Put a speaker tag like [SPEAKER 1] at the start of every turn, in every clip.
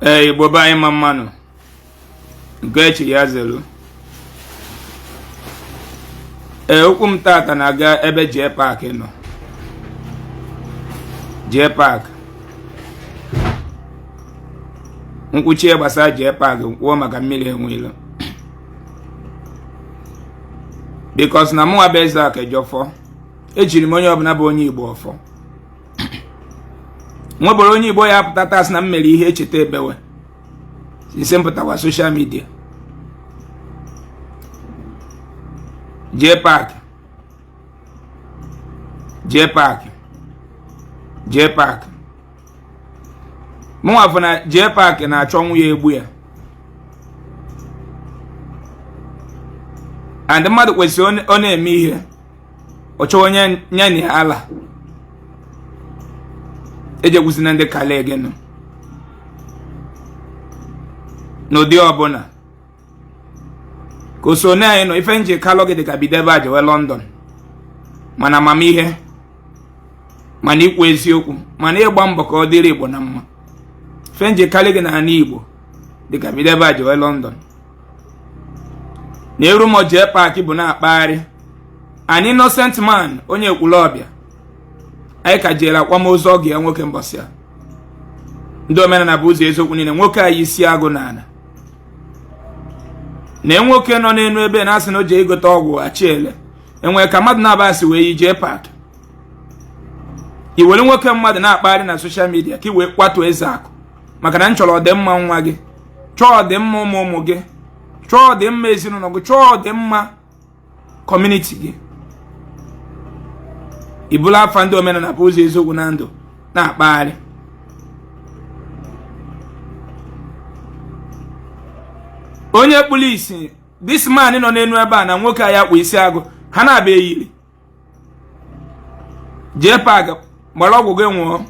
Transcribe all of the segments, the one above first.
[SPEAKER 1] Ee, Igbo be anyị, mma mma nụ. Nke e chiri ya zelu. Ee, okwu m tata na-aga ebe JPAC nọ. JPAC, m kwuchie gbasara JPAC, m kwuo maka Mmiri Enweilo, because na mụnwa bụ Ezeakụ Ejiofor, ejiri m onye ọbụla bụ onye Igbo ọfọ. Nwebụrụ onye Igbo ya apụta taa sị na m mere ihe echeta ebewe since m pụtawa social media. JPAC, JPAC, JPAC, mụnwa fụ na JPAC na-achọ ọnwụ ya egbu ya, and mmadụ kwesịrị ọ na-eme ihe ọ chọọ onye ya na ala ejekwuzina ndị kale gị nọ n'ụdị ọbụla ka o so na anyị nọ. Ife nji kalụ gị dịka bido ebe a jewe London, mana amamihe, mana ikwu eziokwu, mana ịgba mbọ ka ọ dịrị Igbo na mma. Ife nji kalị gị n'ala Igbo dịka bido ebe a jewe London na eru m JPAC bụ na-akpagharị an innocent man, onye Ekwulọbịa anyị ka jere akwamozu ọgọ ya nwoke mbọsị a. Ndị omenala bụ ụzọ eziokwu niile, nwoke anyị isi agụ n'ala na nwoke nọ n'elu ebe na-asị na o ji egote ọgwụ achiele enwere ka mmadụ na-aba si wee yi JPAC i were nwoke mmadụ na-akpagharị na social media ka i wee kwatuo Ezeakụ, maka na m chọrọ ọdịmma nwa gị, chọọ ọdịmma ụmụ ụmụ gị, chọọ ọdịmma ezinụlọ gị, chọọ ọdịmma community gị. I bulu afa ndị omenala bụ ụzọ eziokwu na ndụ na-akpagharị. Onye kpụrụ isi, this man nọ n'elu ebe a na nwoke a ya kpụ isi agụ, ha na-abịa eyiri. JPAC, gbara ọgwụ gị nwụọ.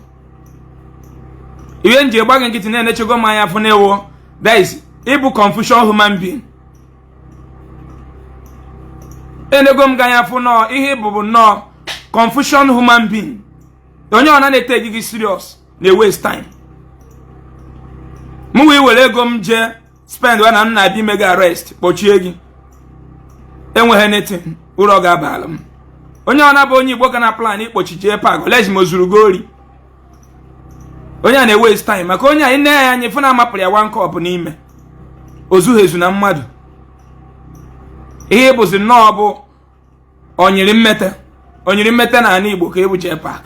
[SPEAKER 1] Ihe m ji gba gị nkịtị na-enechego m anya fụ na ewo, that is ịbụ confusion human being. Enego m gị anya fụ nọọ ihe ịbụ bụ nnọọ confusion human being. Onye ọ na na-etake gị serious na-waste time. M wee were ego m jee spend wa na m na-abịa ime gị arrest, kpọchie gị, enweghị anything uru ọ ga-abala m. Onye ọ na-abụ onye Igbo ka na plan ịkpọchi JPAC, olezi ma o zuru gị ori. Onye a na-ewaste time, maka onye a nne ya anya fụ na amapụrụ ya one cup n'ime o zughị ezu na mmadụ. Ihe bụzi nnọọ bụ onyiri mmete, onyiri mmete na ala Igbo ka ebu JPAC.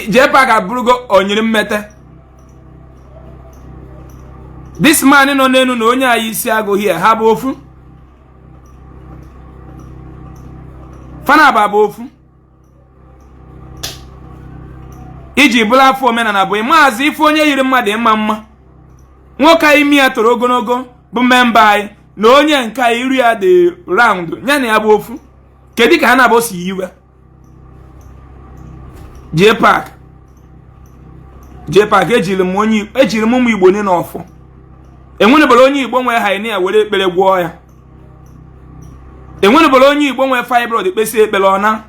[SPEAKER 1] JPAC abụrụgo onyiri mmete. This man nọ n'elu na onye anyị isi agụghị ya, ha bụ ofu, fanaba bụ ofu. Iji bụrụ afọ omenala bụ maazị ife onye yiri mmadụ ịma mma. Nwoke imi ya toro ogologo bụ member anyị na onye nke a iru ya dị round, ya na ya bụ ofu. Kedu ka ha na-abụ si yiwe? JPAC, JPAC, ejiri m onye ejiri m ụmụ Igbo niile ọfọ. Enwenebere onye Igbo nwee hernia were ekpere gwọọ ya. Enwenebere onye Igbo nwee fibroid kpesi ekpere ọna.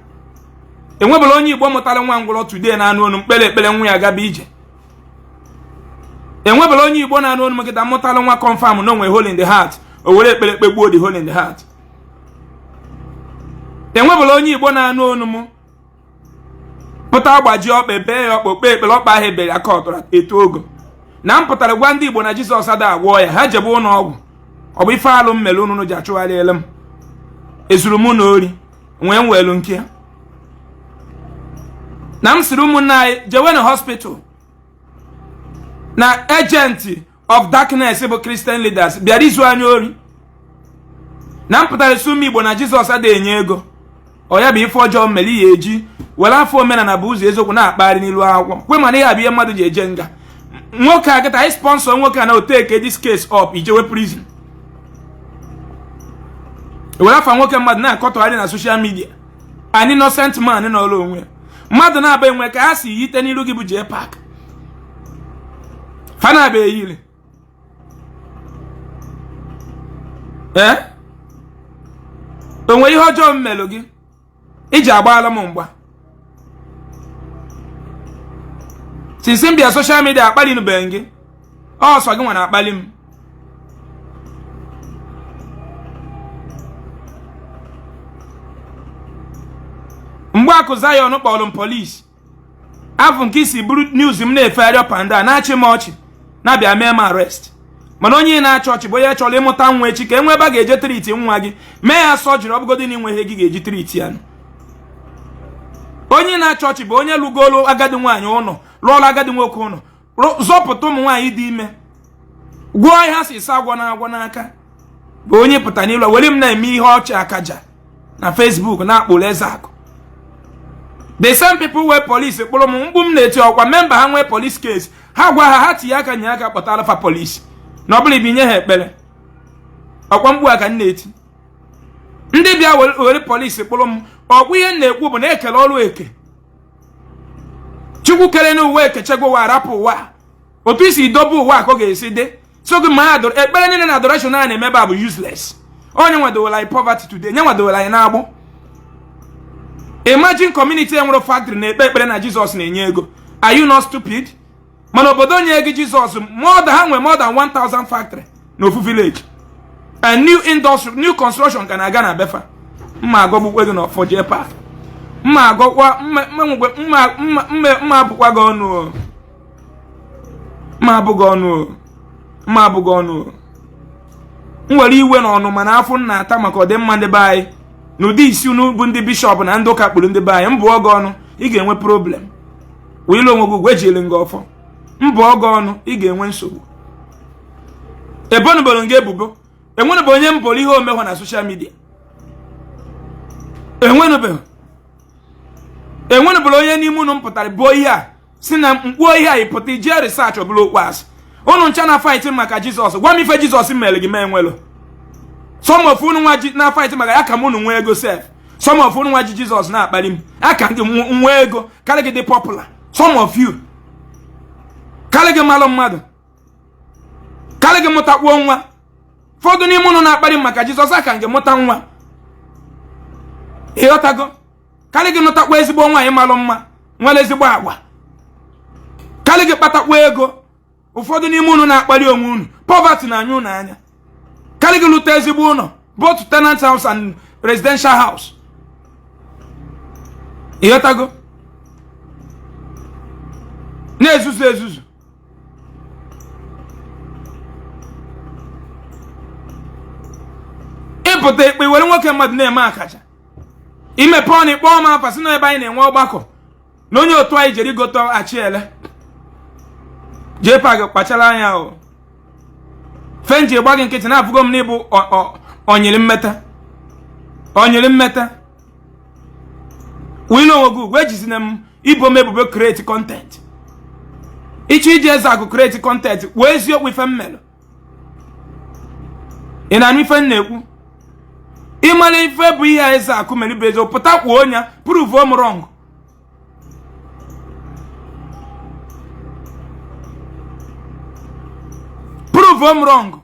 [SPEAKER 1] Enwebere onye Igbo mụtara nwa ngwụrọ today na-anụ onu mkpere ekpere nwa ya gaba ije. Enwebere onye Igbo na-anụ onu nkịta mụtara nwa confirm na o nwe hole in the heart, o were ekpere kpegbuo the hole in the heart. Enwebere onye Igbo na-anụ onu m pụta agbaji ọkpa bee ya ọkpa kpee ekpere ọkpa ahụ ebere aka ọtọrọ eto ogo. Na m pụtara gwa ndị Igbo na Jizọs ada agwọ ya, ha jebe ụlọ ọgwụ. Ọ bụ ife alụ m mere unu ji achụgharịela m? Ezuru m na ori nwee m welu nke ya na m siri ụmụnne anyị jewe na hospital na agent of darkness bụ Christian leaders bịara izu anyị ori. Na m pụtara si ụmụ Igbo na Jizọs adịghị enye ego, ọ ya bụ ife ọjọọ mere ya eji were afọ omenala bụ ụzọ eziokwu na-akpagharị n'ilu akwụkwọ kwe. Mana ihe abụ ihe mmadụ ji eje nga. Nwoke a kịta anyị sponsor nwoke a na oteke this case up ijewe prison, were afa nwoke mmadụ na-akọtọgharị na social media, an innocent man n'ọrụ onwe ya. Mmadụ na-aba enwe ka ha si yite n'iru gị bụ JPAC, fa na-aba eyiri. Ee, onwe ihe ọjọọ m melụ gị iji agbaala m mgba since m bịa social media? Akpalinụbeghị gị. Ọsọ gị nwa na-akpali m. Mgbe Akụ Zion kpọrọ m police, afụ nke isi buru news m na-efegharị up and down na-achị m ọchị na-abịa mee m arrest. Mana onye na-achị ọchị bụ onye chọrọ ịmụta nwa echi ka e nwee ebe a ga-eje treat nwa gị, mee ya surgery, ọ bụgodị na inweghị gị ga-eji treat ya. Onye na-achị ọchị bụ onye lụgolo agadi nwaanyị ụlọ, lụọla agadi nwoke ụlọ, zọpụta ụmụ nwaanyị dị ime, gwọọ ihe a sị ịsa agwọ na agwọ n'aka, bụ onye pụta n'ụlọ were m na-eme ihe ọchị akaja na Facebook na-akpụrụ eze akụ. The same people wee police kpụrụ m, mkpu m na-eti ọkwa member ha nwee police case, ha gwa ha ha tinye aka nye aka kpọtara fa police na ọ bụrụ ibe nye ha ekpere. Ọkwa mkpu a ka m na-eti. Ndị bịa were police kpụrụ m, ọkwa ihe m na-ekwu bụ na ekele ọrụ eke Chukwu kere n'ụwa ekechego ụwa arapụ ụwa otu isi dobe ụwa ka ọ ga-esi dị. So gị ma ekpere niile na adoration a na-emebe a bụ useless. Onye nwadowere anyị poverty today, nye nwadowere anyị n'agbụ. Imagine community enwere factory na-ekpe ekpere na Jizọs na-enye ego. Are you not stupid? Mana obodo nye gị Jizọs more than ha nwere more than 1000 factory n'ofu village, and new industry, new construction ka na-aga na befa. Mma agọgbukwe gị n'ọfọ jee park, mma agọkwa mma abụkwa gị ọnụ, mma abụghị ọnụ, mma abụghị ọnụ. M were iwe na ọnụ mana afọ m na-ata maka ọdịmma ndị be anyị n'ụdị isi unu bụ ndị bishọp na ndị ụka kpụrụ ndị be anyị. Mbụ ọgọ ọnụ ị ga-enwe problem, wee onwe gị ugwu ejiri nga ọfọ. Mbụ ọgọ ọnụ ị ga-enwe nsogbu. Ebonuboro nga ebubo, enwenube onye mbọrọ ihe omehụ na social media, enwenube enwenubere onye n'ime unu m pụtara buo ihe a si na mkpuo ihe a ịpụta ijee research ọbụla okwu asị. Unu ncha na fight maka Jizọs, gwa m ife Jizọs mere gị ma enwelo. Some of unu nwa na fight maka ya ka m unu nwee ego sef. Some of unu nwa ji Jizọs na-akpali m aka gị nwee ego karị gị dị popular. Some of you karị gị malụ mmadụ, karị gị mụtakwuo nwa. Ụfọdụ n'ime unu na-akpali m maka Jizọs aka gị mụta nwa, ịghọtago, karị gị nụtakwa ezigbo nwaanyị malụ mma nwere ezigbo agwa, karị gị kpatakwa ego. Ụfọdụ n'ime unu na-akpali onwe unu poverty na-anya unu anya, karị gị lụta ezigbo ụlọ, both tenant house and residential house, ịghọtago, na-ezuzu ezuzu. Ịpụta ikpe were nwoke mmadụ na-eme akaja, imepe ọnụ ịkpọọ m afa si na ebe anyị na-enwe ọgbakọ na onye otu anyị jere igote achiele. Jee pak kpachara anya o fenji gba gị nkịtị na-afụgo m n'ịbụ onyere mmeta, onyere mmeta. Wile onwe gị ugwu, ejizina m ibo m ebubo create content. Ịchọ iji eze akụ create content, wee eziokwu ife m melụ. Ị na-anụ ife m na-ekwu? Ịmara ife bụ ihe eze akụ mere bụ eziokwu, pụta kwuo onya, prove m wrong. Prove m wrong.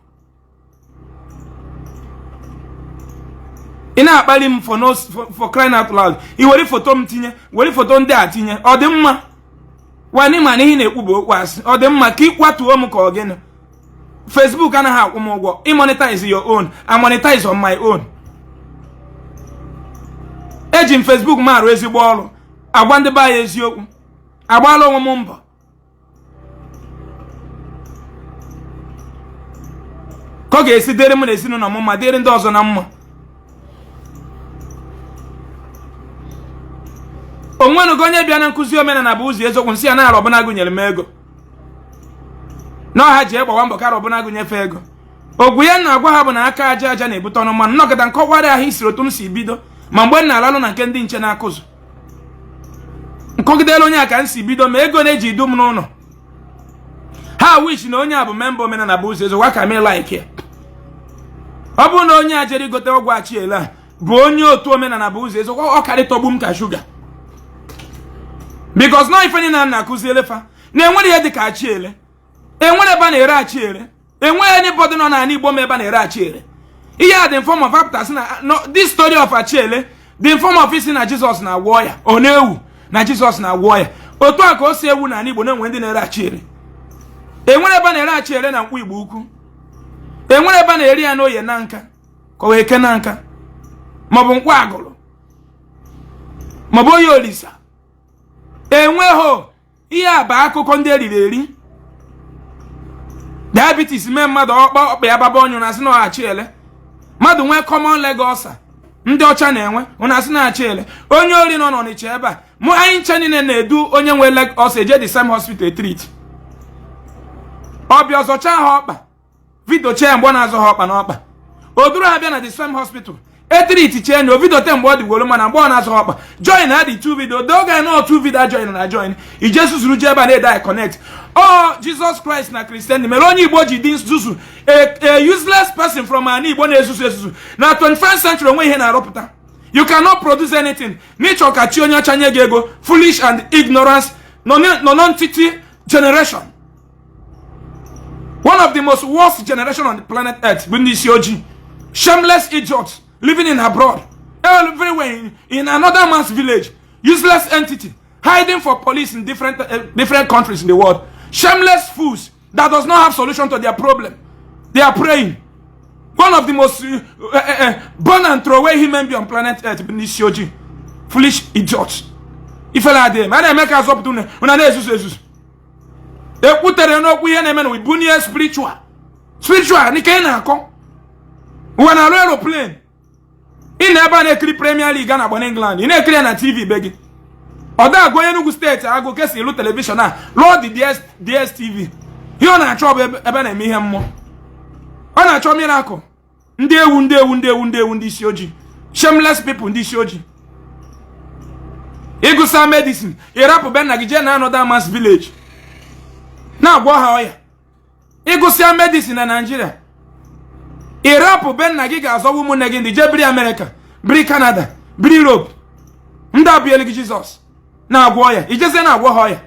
[SPEAKER 1] Ị na-akpali m for no for crying out loud. I were foto m tinye, were foto ndị a tinye, ọ dị mma? Wani ma na ihe na-ekwu bụ okwu asị. Ọ dị mma ka ị kwatuo m ka ọ gịnị? Facebook anaghị akwụ m ụgwọ. Ị monetize your own, I monetize on my own. Eji m Facebook m arụ ezigbo ọrụ, agwa ndị be anyị eziokwu, agbaala onwe m mbọ. Ka ọ ga-esi dịrị m na ezinụlọ m mma, dịrị ndị ọzọ na mma. O nwenugo onye bịa na nkụzi omenala bụ ụzọ eziokwu nsị ya na Arọbụnagụ nyere m ego na ọha ji egbawa mbọ ka Arọbụnagụ nyefee ego. Ogwu ya na-agwa ha bụ na aka aja aja na-ebute ọnụ mmanụ. Nnọkọta nkọwara ahụ isiri otu m si bido ma mgbe m na-alalụ na nke ndị nche na-akụzụ nkọgidere onye a ka m si bido ma ego na-eji idu m n'ụlọ ha wish na onye a bụ member omenala bụ ụzọ eziokwu ka m like ya. Ọ bụrụ na onye a jere igote ọgwụ achiele a bụ onye otu omenala bụ ụzọ eziokwu, ọ karịtọgbu m ka shuga, because na ife niile a na-akụzi elefa na enwere ihe dị ka achiele, enwere ebe a na-ere achiele, enweghị anybody nọ n'ala Igbo ma ebe a na-ere achiele. Ihe a dị in form of apụtasị na this story of achiele dị in form of isi na Jizọs na-agwọ ya, ọ na-ewu na Jizọs na-agwọ ya. Otu a ka o si ewu n'ala Igbo na-enwe ndị na-ere achiele. Enwere ebe a na-ere achiele na Nkwọ Igbo Ukwu. Enwere ebe a na-eri ya n'Oye Nanka, ka ọ Eke Nanka, maọbụ Nkwọ Agụlụ, maọbụ Oye Olisa. Enweghị. Ihe a bụ akụkọ ndị eriri eri. Diabetes mee mmadụ, ọkpa ọkpa ya baba ọnyụ, na-asị na ọ achiele. Mmadụ nwee common leg ulcer ndị ọcha na-enwe, na-asị na achiele. Onye ori nọ n'Ọnịcha ebe a, mụ anyị nche niile na-edu onye nwe leg ulcer eje the same hospital treat. Ọbịa ọzọcha ha ọkpa, video chee mgbe ọ na-azọ ha ọkpa n'ọkpa. O duru ha bịa na the same hospital, e treat chee na o video te mgbe ọ dịgworo mana mgbe ọ na-azọ ha ọkpa. Join ha the two video doga na two video join na join ije susuru je ebe a na-ede I connect. Ọ Jesus Christ na Christian mere onye Igbo ji dị nzuzu, a useless person from an Igbo na-ezuzu ezuzu na 21st century. Onwe ihe na-arụpụta, you cannot produce anything. N'ịchọ ka chi onye ọcha nye gị ego. Foolish and ignorance non-entity generation, one of the most worst generation on the planet Earth bụ ndị isi ojii. Shameless idiots living in abroad, everywhere in another man's village. Useless entity hiding for police in different countries in the world. Shameless fools that does not have solution to their problem. They are praying. One of the most born and throw away human being on planet Earth bụ ndị isi ojii. Foolish idiots. Ifele adịghị a na-eme ka azọpụta unu, unu na-ezuzu ezuzu. Ekwutere n'okwu ihe na-eme na ibunye spiritual spiritual n'ike ị na-akọ. Ụwa na-arụ aeroplane, ị na ebe a na-ekiri Premier League a na-agba n'England, ị na-ekiri ya na TV be gị. Ọ da agụ onye Enugu steeti agụ kesi ilu television a lụọ dị DSTV. Ihe ọ na-achọ bụ ebe na-eme ihe mmụọ. Ọ na-achọ miracle. Ndị ewu, ndị ewu, ndị ewu, ndị ewu, ndị isi ojii. Shameless people, ndị isi ojii. Ịgụsa medicine, ịrapụ be nna gị jee na another man's village na-agwọ ha ọya. Ịgụsịa medicine na Nigeria, ịrapụ be nna gị ga-azọwa ụmụnne gị ndị jee biri Amerịka, biri Canada, biri Europe. Ndị abụghị gị Jizọs na-agwọ ọya, ijezie na-agwọ ha ọya.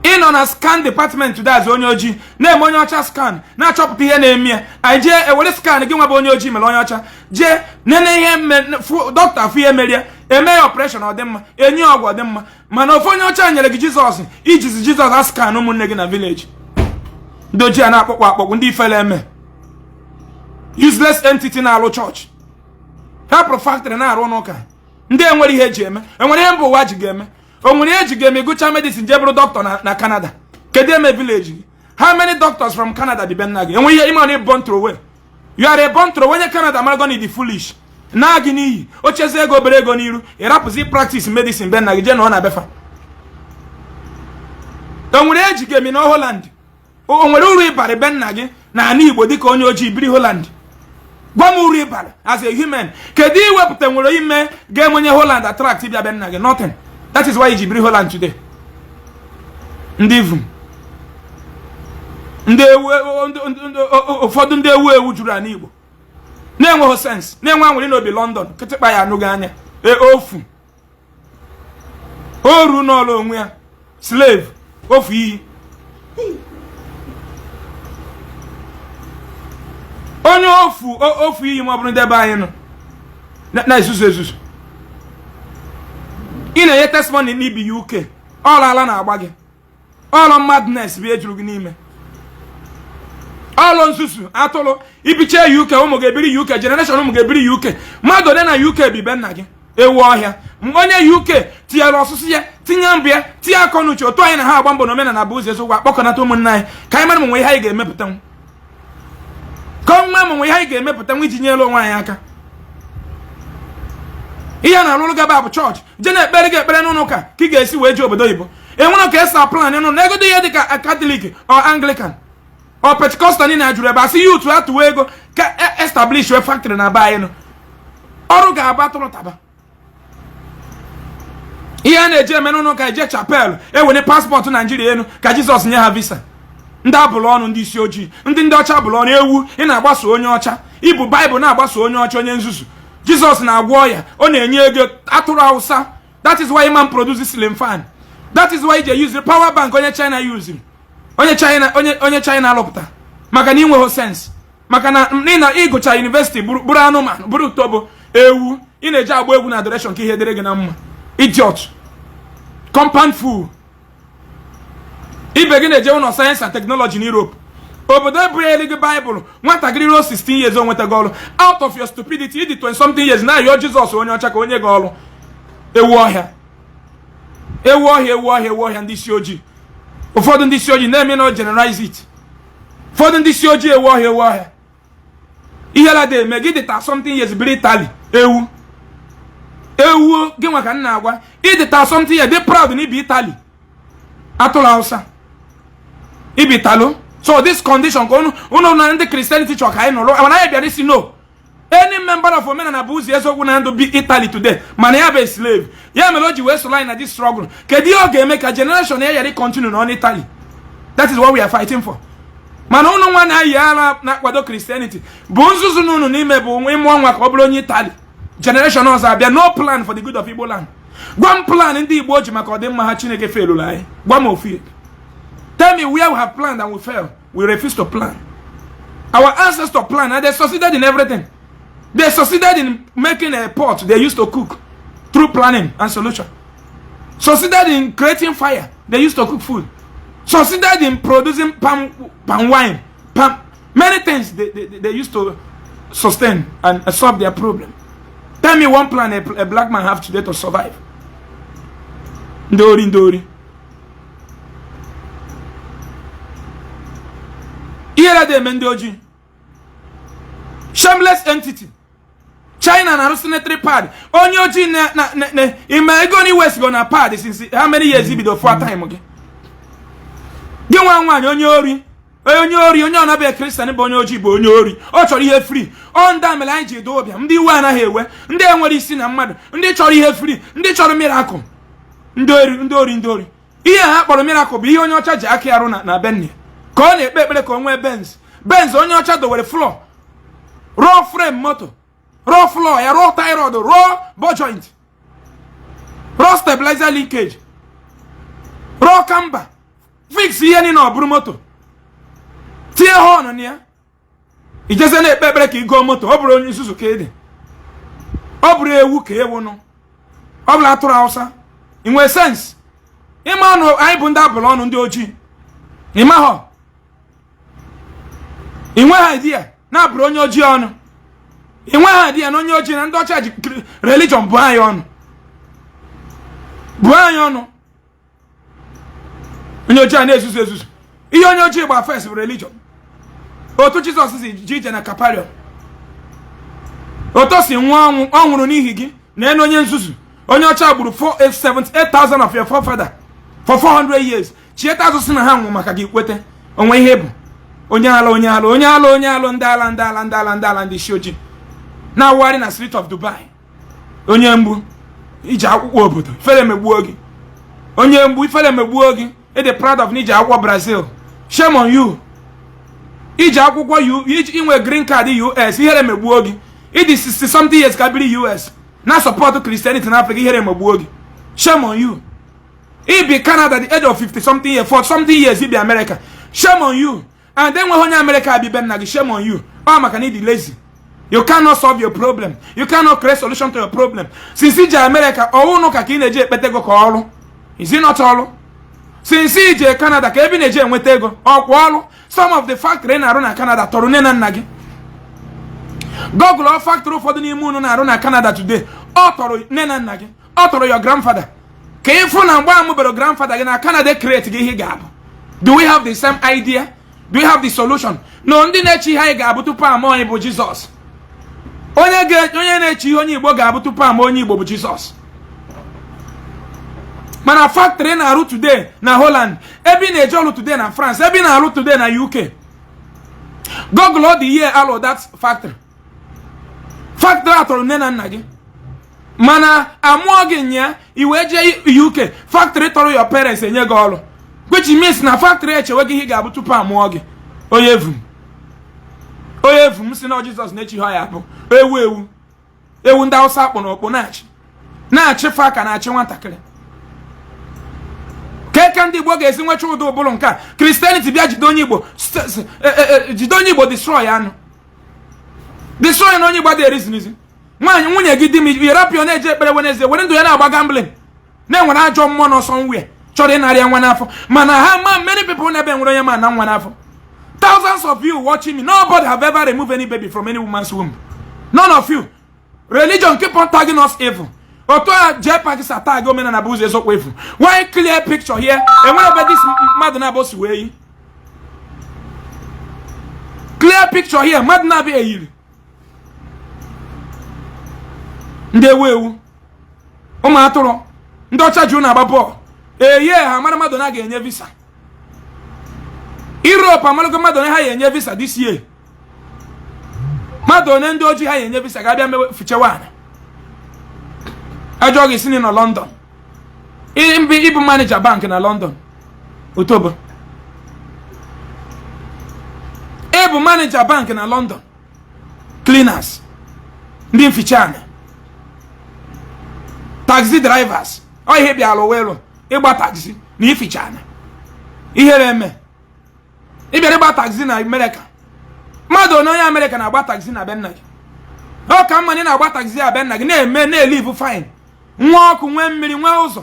[SPEAKER 1] Ị nọ na scan department today as onye ojii na-eme onye ọcha scan, na-achọpụta ihe na-eme ya. Anyị jee ewere scan gị nwa bụ onye ojii mere onye ọcha, jee nene ihe, dọkịta fụ ihe merie, eme ya operation, ọ dị mma, enye ọgwụ, ọ dị mma. Mana ofu onye ọcha nyere gị Jizọs, ijizi Jizọs a scan ụmụnne gị na village. Ndị ojii a na-akpọkpọ akpọkpụ, ndị ifele eme. Useless entity na-alụ chọọchị, hapụrụ factory na-arụ n'ụka. Ndị enwere ihe eji eme, enwere ihe mba ụwa ji ga-eme, o nwere ihe eji ga-eme. Gụcha medicine, jee bụrụ dọkịta na Canada. Kedu eme village gị? How many doctors from Canada dị be nna gị? Enwe ihe ime na born throw away. You are a born throw. Onye Canada marago na ịdị foolish na gị n'iyi o chezie ego obere ego n'iru, ịrapụzi practice medicine be nna gị, jee na ọ na-abefa. O nwere eji ga-eme na Holland? O nwere uru ịbara be nna gị na ala Igbo dịka onye ojii biri Holland? Gwa m uru ịbara as a human. Kedu iwepụta nwere ime ga-enwenye Holland attract bịa be nna gị? Nothing. That is why iji biri Holland today. Ndị ivu, ndị ewu, ụfọdụ ndị ewu ewu juru ala Igbo na-enweghị sense, na-enwe anwụrị n'obi London. Kịtịkpa ya anụghị anya ofu oru n'ọlụ onwe ya, slave ofu iyi. Onye ofu ofu iyi, ma ọ bụrụ ndị ebe anyị nọ na-ezuzu ezuzu. Ị na-enye testimony n'ibi UK, ọla ala na-agba gị, ọlụ madness bụ ejuru gị n'ime, ọlụ nzuzu atụrụ. Ibiche UK, ụmụ ga-ebiri UK, generation ụmụ ga-ebiri UK. Mmadụ ole na UK bi be nna gị? Ewu ọhịa. Onye UK tinyere ọsụsụ ya, tinye mbụ ya, tinye akọ n'uche. Otu anyị na ha agba mbọ na omenala bụ ụzọ eziokwu, akpọkọnata ụmụnne anyị ka anyị mara ma nwe ihe anyị ga-emepụta, ka nwa ma nwe ihe anyị ga-emepụta nwa iji nyere onwe anyị aka. Ihe a na-alụrụ gaba bụ chọọchị, jee na-ekpere gị ekpere n'ụlọ ụka ka ị ga-esi wee jee obodo oyibo. Enwere ka esi plan nụ na egodo ihe dịka Catholic or Anglican or Pentecostal niile jụrụ ebe asị youth atụwa ego ka establish wee factory na be anyị nọ, ọrụ ga-aba tụrụ taba. Ihe a na-eji eme n'ụlọ ụka, eje chapel, ewere passport Naijiria elu ka Jizọs nye ha visa. Ndị abụrụ ọnụ, ndị isi ojii, ndị ọcha bụrụ ọnụ ewu. Ị na-agbaso onye ọcha, ibu Baịbụl na-agbaso onye ọcha, onye nzuzu. Jizọs na-agwọ ọya, ọ na-enye ego atụrụ Hausa. That is why man produces ceiling fan. That is why iji use power bank onye China use, onye China, onye China alụpụta, maka na inweghị sense, maka na ị na ịgụcha university bụrụ anụmanụ, bụrụ tobo ewu. Ị na-eji agba egwu na adoration ka ihe dịrị gị na mma. Idiot, compound fool. Ibe gị na-eje ụlọ science and technology na Europe, obodo ebunyere gị Baịbụl. Nwatakịrị ruo 16 years, o nwetago ọrụ. Out of your stupidity, ịdị 20 something years na-ayọ Jizọs onye ọcha ka onye gị ọrụ. Ewu ọhịa, ewu ọhịa, ewu ọhịa, ewu ọhịa. Ndị isi ojii, ụfọdụ ndị isi ojii na-eme na generalize it, ụfọdụ ndị isi ojii, ewu ọhịa, ewu ọhịa. Ihe la dị eme gị dịta something years biri Italy. Ewu, ewu gị nwa ka m na-agwa. Ịdịta something years, dị proud na ibi Italy. Atụrụ Hausa ibi talo. So this condition ka unu na ndị Christianity chọrọ ka anyị nọrọ, mana anyị bịara isi no. Any member of Omenala bụ ụzọ eziokwu na ndụ bi Italy today, mana ya bụ slave. Ya mere o ji wee soro anyị na this struggle. Kedu ihe ọ ga-eme ka generation ya ghara continue nọ n'Italy? That is what we are fighting for. Mana unu nwa na-ayi ara na-akwado Christianity bụ nzuzu na unu n'ime bụ ịmụọ nwa ka ọ bụrụ onye Italy, generation ọzọ abịa. No plan for the good of Igbo land. Gwa m plan ndị Igbo ji maka ọdịmma ha. Chineke felụrụ anyị. Gwa m ofu. Tell me where we have planned and we fail. We refuse to plan. Our ancestors planned and they succeeded in everything. They succeeded in making a pot they used to cook through planning and solution, succeeded in creating fire they used to cook food, succeeded in producing palm wine, palm, many things they used to sustain and solve their problem. Tell me one plan a black man have today to survive. Ndị ori, ndị ori. Ihere dị eme ndị ojii. Shameless entity. China na-arụ sanitary pad. Onye ojii na ime ego na west go na pad since how many years? Ibido for time gị, gị nwa nwaanyị onye ori, onye ori, onye ọnabịa Christian bụ onye ojii, bụ onye ori. Ọ chọrọ ihe free. Ọ ndị a mere anyị ji edo ụbịa. Ndị iwe anaghị ewe, ndị enwere isi na mmadụ, ndị chọrọ ihe free, ndị chọrọ miracle. Ndị ori, ndị ori, ndị ori. Ihe ha kpọrọ miracle bụ ihe onye ọcha ji aka arụ na bennie ka ọ na-ekpe ekpere ka o nwee Benz. Benz onye ọcha dowere floor, rụọ frame moto, rụọ floor ya, rụọ tie rod, rụọ ball joint, rụọ stabilizer linkage, rụọ camber, fix ihe niile, ọ bụrụ moto, tinye horn na ya. Ijeze na-ekpe ekpere ka ị gụọ moto. Ọ bụrụ onye nzuzu ka ị dị, ọ bụrụ ewu ka ewu nụ, ọ bụla atụrụ Hausa. Ị nwee sense ịma ọnụ anyị bụ ndị abụrụ ọnụ, ndị ojii. Ịmahọ, ị nweghị idea na-abụrụ onye ojii ọnụ. Ị nweghị idea na onye ojii na ndị ọcha ji religion bụ anyị ọnụ, bụ anyị ọnụ. Onye ojii a na-ezuzu ezuzu. Ihe onye ojii gba first bụ religion. Otu Jizọs si ji ije na Capernaum, otu si nwụọ ọnwụ, ọ nwụrụ n'ihi gị. Na enu onye nzuzu, onye ọcha gburu 78,000 of your forefather for 400 years. Chieta azụ si na ha nwụ maka gị. Kwete onwe ihe bụ onye ala, onye ala, onye ala, onye ala, ndị ala, ndị ala, ndị ala, ndị ala, ndị isi ojii na-awụgharị na street of Dubai. Onye mgbu, iji akwụkwọ obodo, ifere megbuo gị. Onye mgbu, ifere megbuo gị. Ịdị proud of na iji akwụkwọ Brazil. Shame on you. Iji akwụkwọ, inwe green card US, ihere megbuo gị. Ịdị 60 something years ka biri US na support Christianity na Africa, ihere megbuo gị. Shame on you. Ibi Canada, the age of 50 something years, for something years ibi America. Shame on you. And then nweghị onye America bi be nna gị. Shame on you. Ọ maka na ịdị lazy. You cannot solve your problem, you cannot create solution to your problem. Since ije America, ọwụ ụka ka ị na-eji ekpeta ego ka ọrụ? Is it not ọrụ? Since ije Canada, ka ebe ị na-eji enweta ego, ọkwa ọrụ? Some of the factory na-arụ na Canada tọrọ nne na nna gị. Google ọ factory ụfọdụ n'ime unu na-arụ na Canada today, ọ tọrọ nne na nna gị, ọ tọrọ your grandfather. Ka ịfụ na mgbe amụbere grandfather gị na Canada create gị ihe ga-abụ. Do we have the same idea? Do we have the solution? No. Ndị na-eche ihe anyị ga-abụ tupu ama onye bụ Jizọs. Onye na-eche ihe onye Igbo ga-abụ tupu ama onye Igbo bụ Jizọs. Mana factory na-arụ today na Holland, ebe ị na-eje ọrụ today na France, ebe ị na-arụ today na UK, Google all the year alụ that factory. Factory atọrọ nne na nna gị, mana amụọ gị nya i wee jee UK, factory tọrọ your parents enye gị ọrụ, which means na factory echewe gị ihe ga-abụ tupu amụọ gị. Onye evum, onye evum si na Jizọs na-echi ha ya bụ ewu, ewu, ewu. Ndị Hausa akpụ na okpu na-achị na-achị fa ka na-achị nwatakịrị. Keke ndị Igbo ga-esi nwecha ụdị ụbụrụ nke a? Christianity bịa jide onye Igbo, jide onye Igbo, destroy anụ, destroy na onye Igbo adịghị erizinizi. Nwaanyị, nwunye gị, di m yerapịọ na-eje ekpere Wednesday, were ndụ ya na-agba gambling, na-enwere ajọ mmụọ n'ọsọ nwunye. Chọrọ ịnarị ya nwa n'afọ. Mana ha ma many people na-ebe nwere onye ma na nwa n'afọ. Thousands of you watching me, nobody have ever removed any baby from any woman's womb. None of you. Religion keep on tagging us evil. Otu a JPAC si tag omenala bụ ụzọ eziokwu efu. One clear picture here. Enwere ebe this mmadụ na-abụ si wee yi. Clear picture here. Mmadụ na-abụ eyiri. Ndị ewu ewu. Ụmụ atụrụ. Ndị ọcha ji na-agba bọọlụ. Eye ha mara mmadụ na ga-enye visa. Europe amarago mmadụ na ha ga-enye visa this year. Mmadụ one ndị ojii ha ga-enye visa ga-abịa mewe fichewa ana. Ajọ gị si na London. Ịbụ manager bank na London. Otobo. Ịbụ manager bank na London. Cleaners. Ndị mficha ana. Taxi drivers. Ọ ihe bịara ụwa elu ịgba taxi na ificha ana. Ihere eme. Ị bịara ịgba taxi na Amerịka. Mmadụ one onye Amerịka na-agba taxi na be nna gị. Ọ ka mma na ị na-agba taxi a be nna gị na-eme na-elive fine. Nwee ọkụ, nwee mmiri, nwee ụzọ.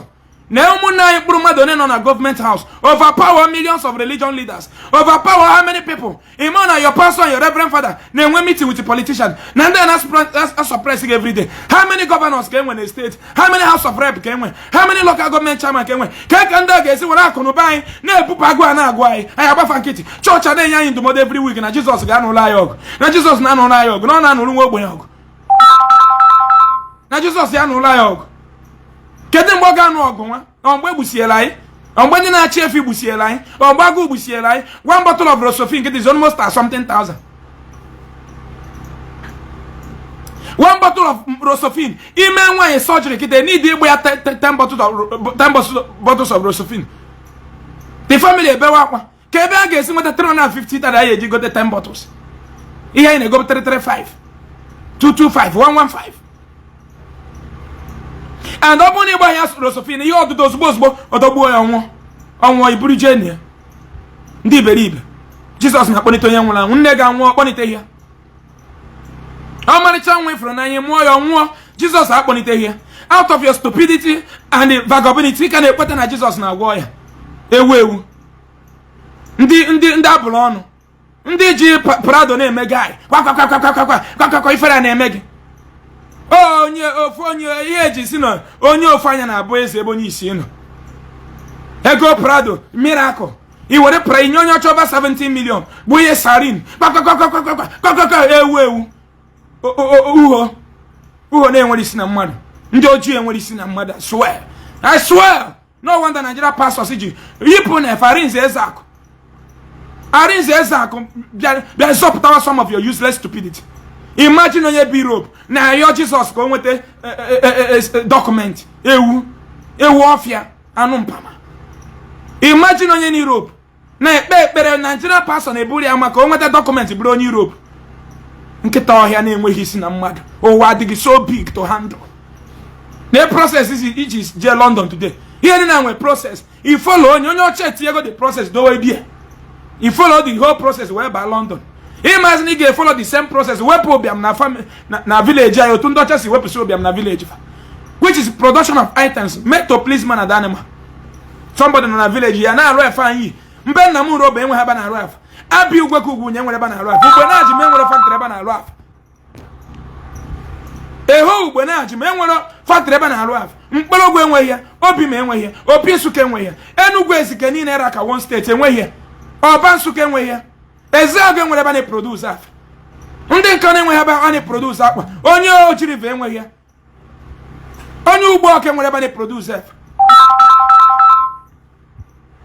[SPEAKER 1] Na ụmụnne anyị kpụrụ mmadụ one nọ na government house, overpower millions of religion leaders, overpower how many people. Ime na your pastor and your reverend father na-enwe meeting with the politicians na ndị a na-suppress gị every day. How many governors ka enwe na state? How many house of rep ka enwe? How many local government chairman ka enwe? Ka ndị a ga-esi were akụ na ụba anyị na-ebupụ agụ a na-agụ anyị, anyị agbafa nkịtị. Chọọchị a na-enye anyị ndụmọdụ every week na Jizọs ga-anụrụ anyị ọgụ, na Jizọs na-anụrụ anyị ọgụ, na ọ na-anụrụ nwa ogbenye ọgụ, na Jizọs ya anụrụ anyị ọgụ. Kedu mgbe ọ ga-anụ ọgụ nwa? Ọ mgbe egbusiela anyị? Ọ mgbe ndị na-achị efi gbusiela anyị? Ọ mgbe agụụ gbusiela anyị? One bottle of Rosophine is almost at something thousand. One bottle of Rosophine. Ime nwaanyị surgery kịta need ịgba ya 10 bottles of Rosophine. The family ebewe akwa ka ebe a ga-esi nweta 350 tara ya eji gote 10 bottles. Ihe anyị na-ego 335 225 115. And ọ bụrụ na ịgba ya Rosophine ihe ọdụdụ ozugbo ozugbo ọdọgbuo ya ọnwụọ ọnwụọ iburu jee ya. Ndị iberibe. Jizọs na-akpọlite onye nwụrụ anwụ. Nne ga-anwụ ọkpọliteghị ya. Ọmarịcha nwa ifuru n'anya mụọ ya ọnwụọ. Jizọs akpọliteghị ya. Out of your stupidity and vagabondity ka na-ekweta na Jizọs na-agwọ ya. Ewu ewu. Ndị abụrụ ọnụ. Ndị ji Prado na-eme guy kwakwakwakwakwakwakwakwa ifere na-eme gị. Onye ofu onye ihe eji si na onye ofu anya na-abụ eze ebe onye isi nọ. Ego Prado miracle. I were pra inye onye ọcha over 17 million bụ ihe sarin kwakwakwakwakwakwakwakwa ewu ewu. Uho uho na-enwere isi na mmadụ. Ndị ojii enwere isi na mmadụ. I swear. I swear. No wonder Nigeria pastors ji yipụ na efe Arinze Ezeakụ. Arinze Ezeakụ bịa zọpụtawa some of your useless stupidity. Imagine onye bi Europe na-ayọ Jizọs ka o nweta document ewu ewu ọfịa anụ mpama. Imagine onye na Europe na-ekpe ekpere Nigeria pastor na-eburu ya maka o nweta document bụrụ onye Europe. Nkịta ọhịa na-enweghị isi na mmadụ. Ụwa adịghị so big to handle. Na process iji jee London today. Ihe dị na nwe process. I follow onye onye ọcha etinyego the process dowe there. I follow the whole process wee baa London. Ịmazi na ị ga-efolo the same process wepụ ụbịam na family na village anyị otu ndị ọcha si wepụsị ụbịam na village fa. Which is production of items made to please man and animal. Somebody nọ na village ya na-arụ efe anyị. Mbe nna m roba enweghị ebe na-arụ afa. Abịa ugwe ka ugwu nye nwere ebe na-arụ afa. Ugbe na-ajị m enwere factory ebe na-arụ afa. Eho ugbe na-ajị m enwere factory ebe na-arụ afa. Mkpọrọgwụ enweghị ya, obi m enweghị ya, opi Nsụka enweghị ya, Enugwu Ezike niile ra ka one state enweghị ya, Ọba Nsụka enweghị ya, Ezeagụ enwere ebe a na-eproduce afa. Ndị nke na-enweghị ebe a na-eproduce akpa, onye Ojirive enweghị ya, onye ugbo ọka enwere ebe a na-eproduce afa.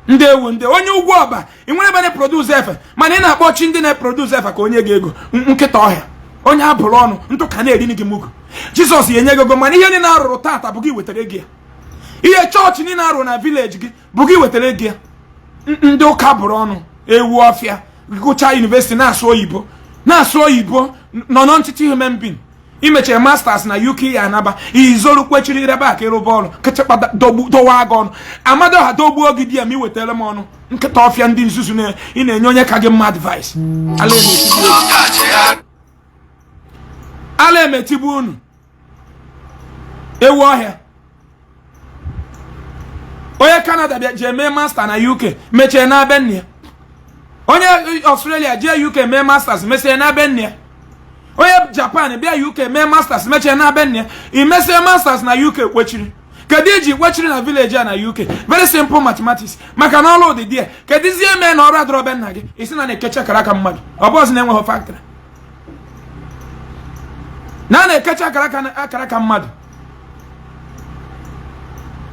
[SPEAKER 1] Ndị ewu ndị onye ugwu ọba ị nwere ebe na-eproduce efe, mana ị na-akpọchi ndị na-eproduce efe ka onye gị ego. Nkịta ọhịa onye abụrụ ọnụ ntụ ka na-eri gị mugu. Jizọs ya enye gị ego, mana ihe niile arụrụ tata bụ gị wetara ego ya. Ihe chọọchị niile arụ na village gị bụ gị wetara ego ya. Ndị ụka bụrụ ọnụ ewu ọfịa gụchaa university na-asụ oyibo na-asụ oyibo nọ n'ọntịtị human being. Imechara masters na UK ya anaba izoru kwechiri irebe aka ịrụba ọrụ kịtịkpa dọwa gị ọnụ. Amadoha dogbuo gị di ya ma ị wetara m ọnụ. Nkịta ọfịa ndị nzuzu ị na-enye onye ka gị mma advice. Ala emetigbu unu ewu ọhịa. Onye Canada bịa jee mee master na UK, mechie naa be nna ya. Onye Australia jee UK mee masters, mechie naa be nna ya. Onye Japan bịa UK mee masters, mechie naa be nna ya. I mesie masters na UK, kwechiri. Kedu iji kwechiri na village a na UK? Very simple mathematics. Maka na ọrụ dị there. Kedụzie mee na ọrụ adọrọ be nna gị? Isi na na-ekecha akara aka mmadụ. Ọ bụ ọzọ na-enweghị factory na a na-ekecha akara aka mmadụ.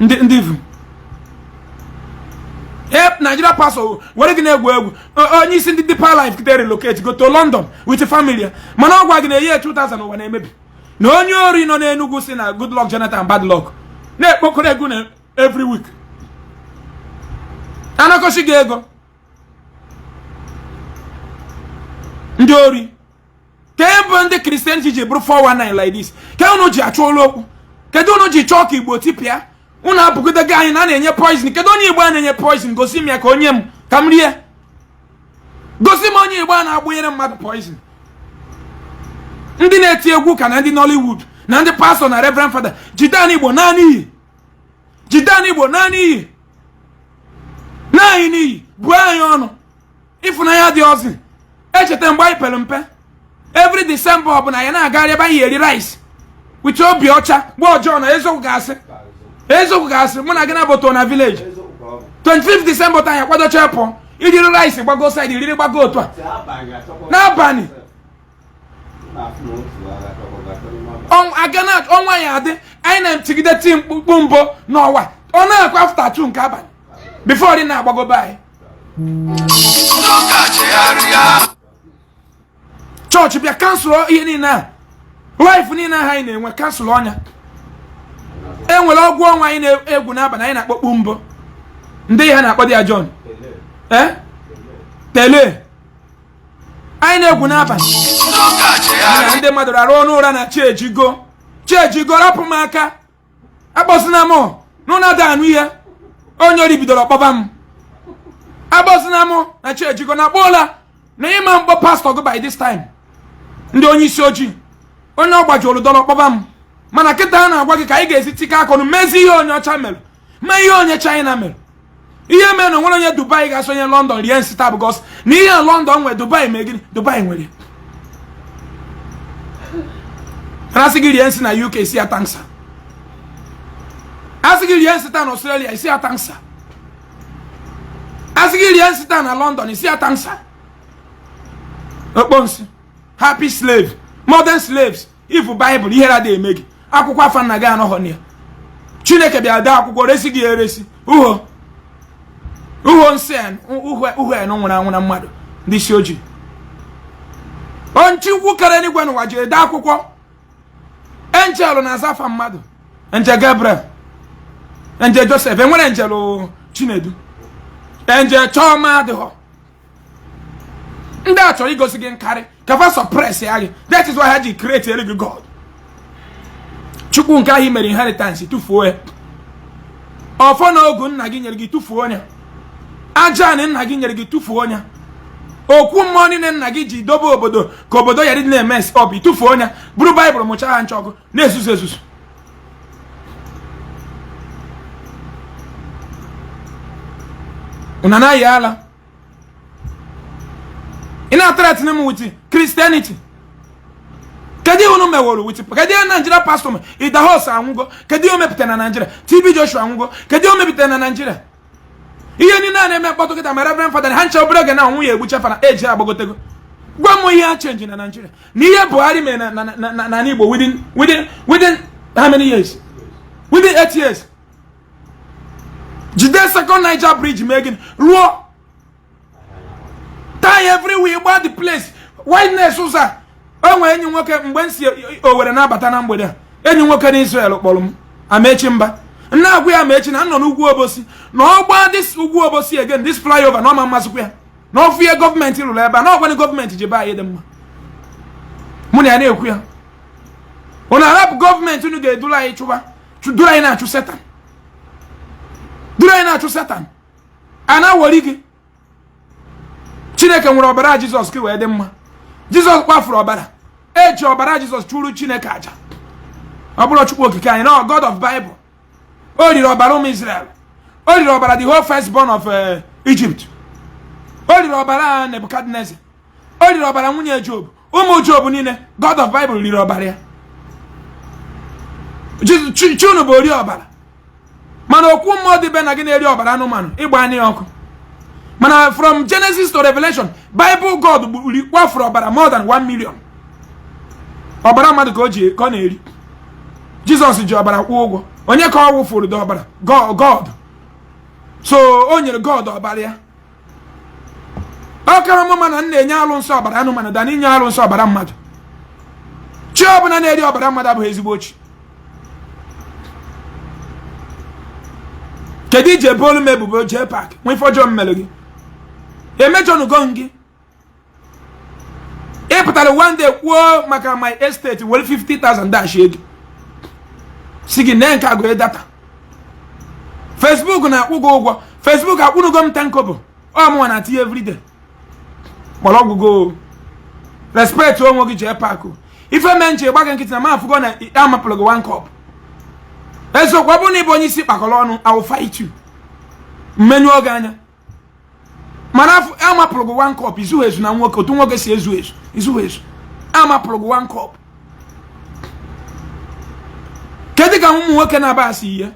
[SPEAKER 1] Ndị ivu Nigeria pastor were gị na-egwu egwu. Onye isi ndị Deeper Life kịta relocate go to London with family ya, mana ọ gwa gị na eyi 2000 ụwa na-emebi, na onye ori nọ n'Enugu si na Goodluck Jonathan bad luck na-ekpokọrọ ego na every week anakọchi gị ego. Ndị ori ka ebe ndị Christianity ji bụrụ 419 like this, ka unu ji achọ ụlọ okwu. Kedu unu ji chọọ ka Igbo tipịa? Unu apụgidego anyị na a na-enye poison. Kedu onye Igbo a na-enye poison? Gosi m ya ka onye m ka m rie. Gosi m onye Igbo a na-agbụnyere mmadụ poison. Ndị na-eti egwu ka na ndị Nollywood na ndị pastor na reverend father jide anyị Igbo naanị iyi, jide anyị Igbo naanị iyi, naanị n'iyi, buo anyị ọnụ. Ịfụnanya dị ọzọ. Echeta mgbe anyị pere mpe, every December ọbụla ya na-agagharị ebe anyị eri rice with obi ọcha. Mgbe ọjọọ na eziokwu ga-asị, eziokwu ga-asị, mụ na gị na-abụtụ na village 25 December taa, anyị akwadocha pụọ iriri rice, gbago side iriri, gbago otu a n'abalị aga na ọnwa ya adị. Anyị na-etigide ti mkpukpu mbụ n'ọwa, ọ na-akwa after 2 nke abalị before dị na-agbagobe anyị. Chọọchị bịa cancel ihe niile a, life niile ahụ anyị na-enwe, cancel ọnya. E nwere ọgwụ ọnwa anyị na-egwu n'abalị, anyị na-akpọkpu mbụ. Ndị ha na-akpọ dị ya John tele anyị na-egwu n'abalị na ndị mmadụ rara ọnụ ụra na chi ejigo, chi ejigo. Rapụ m aka, akpọsina m n'ụlọ ada anụ ihe onye ori bidoro kpọba m. Akpọsina m na chi ejigo na akpọọla na ịma mkpọ pastor gị by this time. Ndị onye isi ojii, onye ọ gbajuru dọrọ kpọba m. Mana kịta a na-agwa gị ka anyị ga-esi tikọ akọnụ mezi ihe onye ọcha mere, mee ihe onye China mere. Ihe mere na onwere onye Dubai ga-asonye London rie nsị taa, because na ihe London nwere, Dubai mee gịnị? Dubai nwere. Asị gị rie nsị na UK, isi ya thanks. Asị gị rie nsị taa na Australia, isi ya thanks. Asị gị rie nsị taa na London, isi ya thanks. Okponsi happy slave, modern slaves. Ifu Bible, ihere adịghị eme gị. Akwụkwọ afa nna gị anọghọ na ya. Chineke bịa dee akwụkwọ resi gị eresi. Uho uho nsị uho enu nwụrụ anwụ na mmadụ. Ndị isi ojii, onchikwu kere n'igwe n'ụwa ji ede akwụkwọ. Angel na-aza afa mmadụ, Angel Gabriel, Angel Joseph. Enwere Angel Chinedu, Angel Chioma adịghọ. Ndị a chọrọ igosi gị nkarị ka fa suppress ya gị. That is why ha ji create elu gị God. Chukwu nke ahụ mere inheritance, tụfuo ya. Ọfọ na ogu nna gị nyere gị, tụfuo ya. Aja anị nna gị nyere gị, tụfuo ya. Okwu mmụọ niile nna gị ji dobe obodo ka obodo yara dị na-eme ọbụ, tụfuo ya. Bụrụ Baịbụl mụcha ha ncha ọkụ na-ezuzu ezuzu. Unu anaghị ala. Ị na-threaten m with Christianity. Kedu ihe unu meworo with? Kedu ihe Nigeria pastor Idahosa anwụgo? Kedu ihe o mepụtara na Nigeria? TB Joshua anwụgo. Kedu ihe o mepụtara na Nigeria? Ihe niile a na-eme mkpọtụ kịta, ma Reverend Father ha ncha, obere oge na ọnwụ ya egbuchefa na eji agbagotego. Gwa m ihe a change na Nigeria na ihe Buhari mere na Igbo within how many years? Within 8 years, jide Second Niger Bridge mee gịnị? Rụọ tie everywhere, gba the place wideness ụzọ a. O nwere enyi nwoke, mgbe m si Owere na-abata na mgbede a, enyi nwoke na Israel kpọrọ m, Amechi Mba. Nna agwa ya Amechi na nọ n'ugwu Obosi na ọgba this ugwu Obosi again, this flyover, na ọma mmasịkwa ya na ọfụ ihe gọọmenti rụrụ ebe a, na ọgwanị gọọmenti ji be anyị dị mma. Mụ na ya na-ekwu ya, unu arapụ gọọmenti unu ga-eduru anyị chụba, duru anyị na-achụ Satan, duru anyị na-achụ Satan. A na-awọri gị. Chineke nwere ọbara Jizọs ka wee dị mma. Jizọs kpafuru ọbara, eji ọbara Jizọs chụrụ Chineke aja. Ọ bụrụ Chukwu Okike anyị na God of Bible, o riri ọbara ụmụ Israel. O riri ọbara the whole firstborn of Egypt. O riri ọbara Nebuchadnezzar. O riri ọbara nwunye Job. Ụmụ Job niile, God of Bible riri ọbara ya. Chi unu bụ ori ọbara. Mana okwu mmụọ dị be na gị na-eri ọbara anụmanụ ịgba anya ọkụ. Mana from Genesis to Revelation, Bible God kwafuru ọbara more than 1 million. Ọbara mmadụ ka o ji ka ọ na-eri. Jizọs ji ọbara kwụọ ụgwọ. Onye ka ọ wụfuru dị ọbara? God. So o nyere God ọbara ya. Ọ kara mma na m na-enye alụnsị ọbara anụmanụ than inye alụnsị ọbara mmadụ. Chi ọbụla na-eri ọbara mmadụ abụghị ezigbo chi. Kedu iji ebe olu m ebubo JPAC nwe ife ọjọọ m mere gị? Emejọnugo m gị. Ị pụtara one day kwuo maka my estate, were 50,000 dash ego si gị nee nke agụ data. Facebook na-akwụ gị ụgwọ. Facebook akwụnugo m 10 kobo. Ọ mụnwa na-atinye everyday. Kpọrọ ọgwụgo respect onwe gị JPAC. Ife mee nche gba gị nkịtị na m afụgo na amapụrụ gị one cup. Eziokwu, ọ bụrụ na ị bụ onye isi kpakọrọ ọnụ, I will fight you. Mmenyu oge anya. Mana amapụrụ gị one cup, izughị ezu na nwoke, otu nwoke si ezu ezu, izughị ezu. Amapụrụ gị one cup. Kedu ka ụmụ nwoke na-aba asị ihe?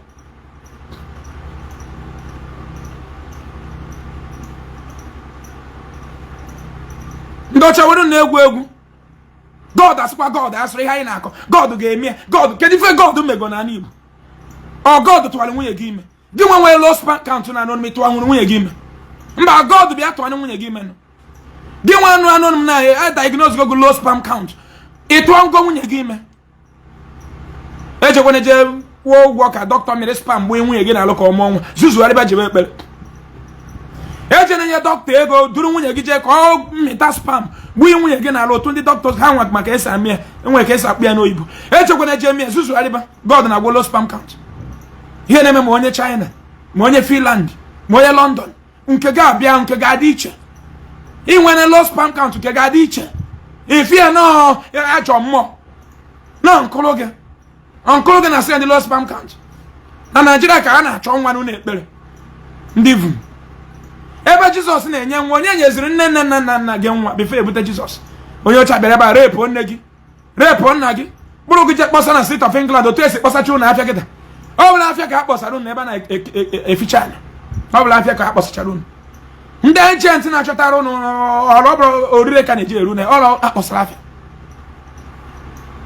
[SPEAKER 1] Ndị ọcha were na-egwu egwu. God asịkwa God asịrị ihe anyị na-akọ. God ga-eme ya. God, kedu ife God mego n'ala Igbo? Ọ God tụwara nwunye gị ime. Gị nwa nwere low sperm count na anụ tụwa nwụrụ nwunye gị ime. Mba, God bịa tụwa nwunye gị ime nụ. Gị nwa anụ anụ m na a diagnose go low sperm count. Ị tụọ ngo nwunye gị ime. Ejekwana jee kwụọ ụgwọ ka dọkịta mere sperm gbuo nwunye gị na-alụ ka ọ mụọ nwa. Zuzugharịba jebe ekpere. Eje na-enye dọkịta ego duru nwunye gị jee ka ọ mmịta sperm gbuo nwunye gị na-alụ. Otu ndị dọkịta ha nwa maka esi amị ya, enwere ka esi akpụ ya n'oyibo. Echekwana jee mịa zuzugharịba. God na-agwọ low sperm count. Ihe na-eme ma onye China, ma onye Finland, ma onye London, nke ga-abịa nke ga-adị iche. Inwere low sperm count nke ga-adị iche. Ifie nọọ ajọ mmụọ nọ nkụrụ gị nkụrụ gị na sị ndị low sperm count na Naijiria ka a na-achọ nwa n'ụlọ ekpere ndị vum. Ebe Jizọs na-enye nwa, onye nyeziri nne nne nna nna nna gị nwa before ebute Jizọs. Onye ọcha bịara ebe a rape nne gị, rape nna gị, kpụrụ gị jee kpọsa na Street of England. Otu esi kpọsacha ụnụ afịa kịta, ọ bụla afịa ka a kpọsara ụnụ ebe a na-eficha anya, ọ bụla afịa ka a kpọsachara ụnụ. Ndị agent na-achọtara ụnụ ọrụ, ọ bụrụ orire ka na-eji eru na ọrụ akpọsara afịa,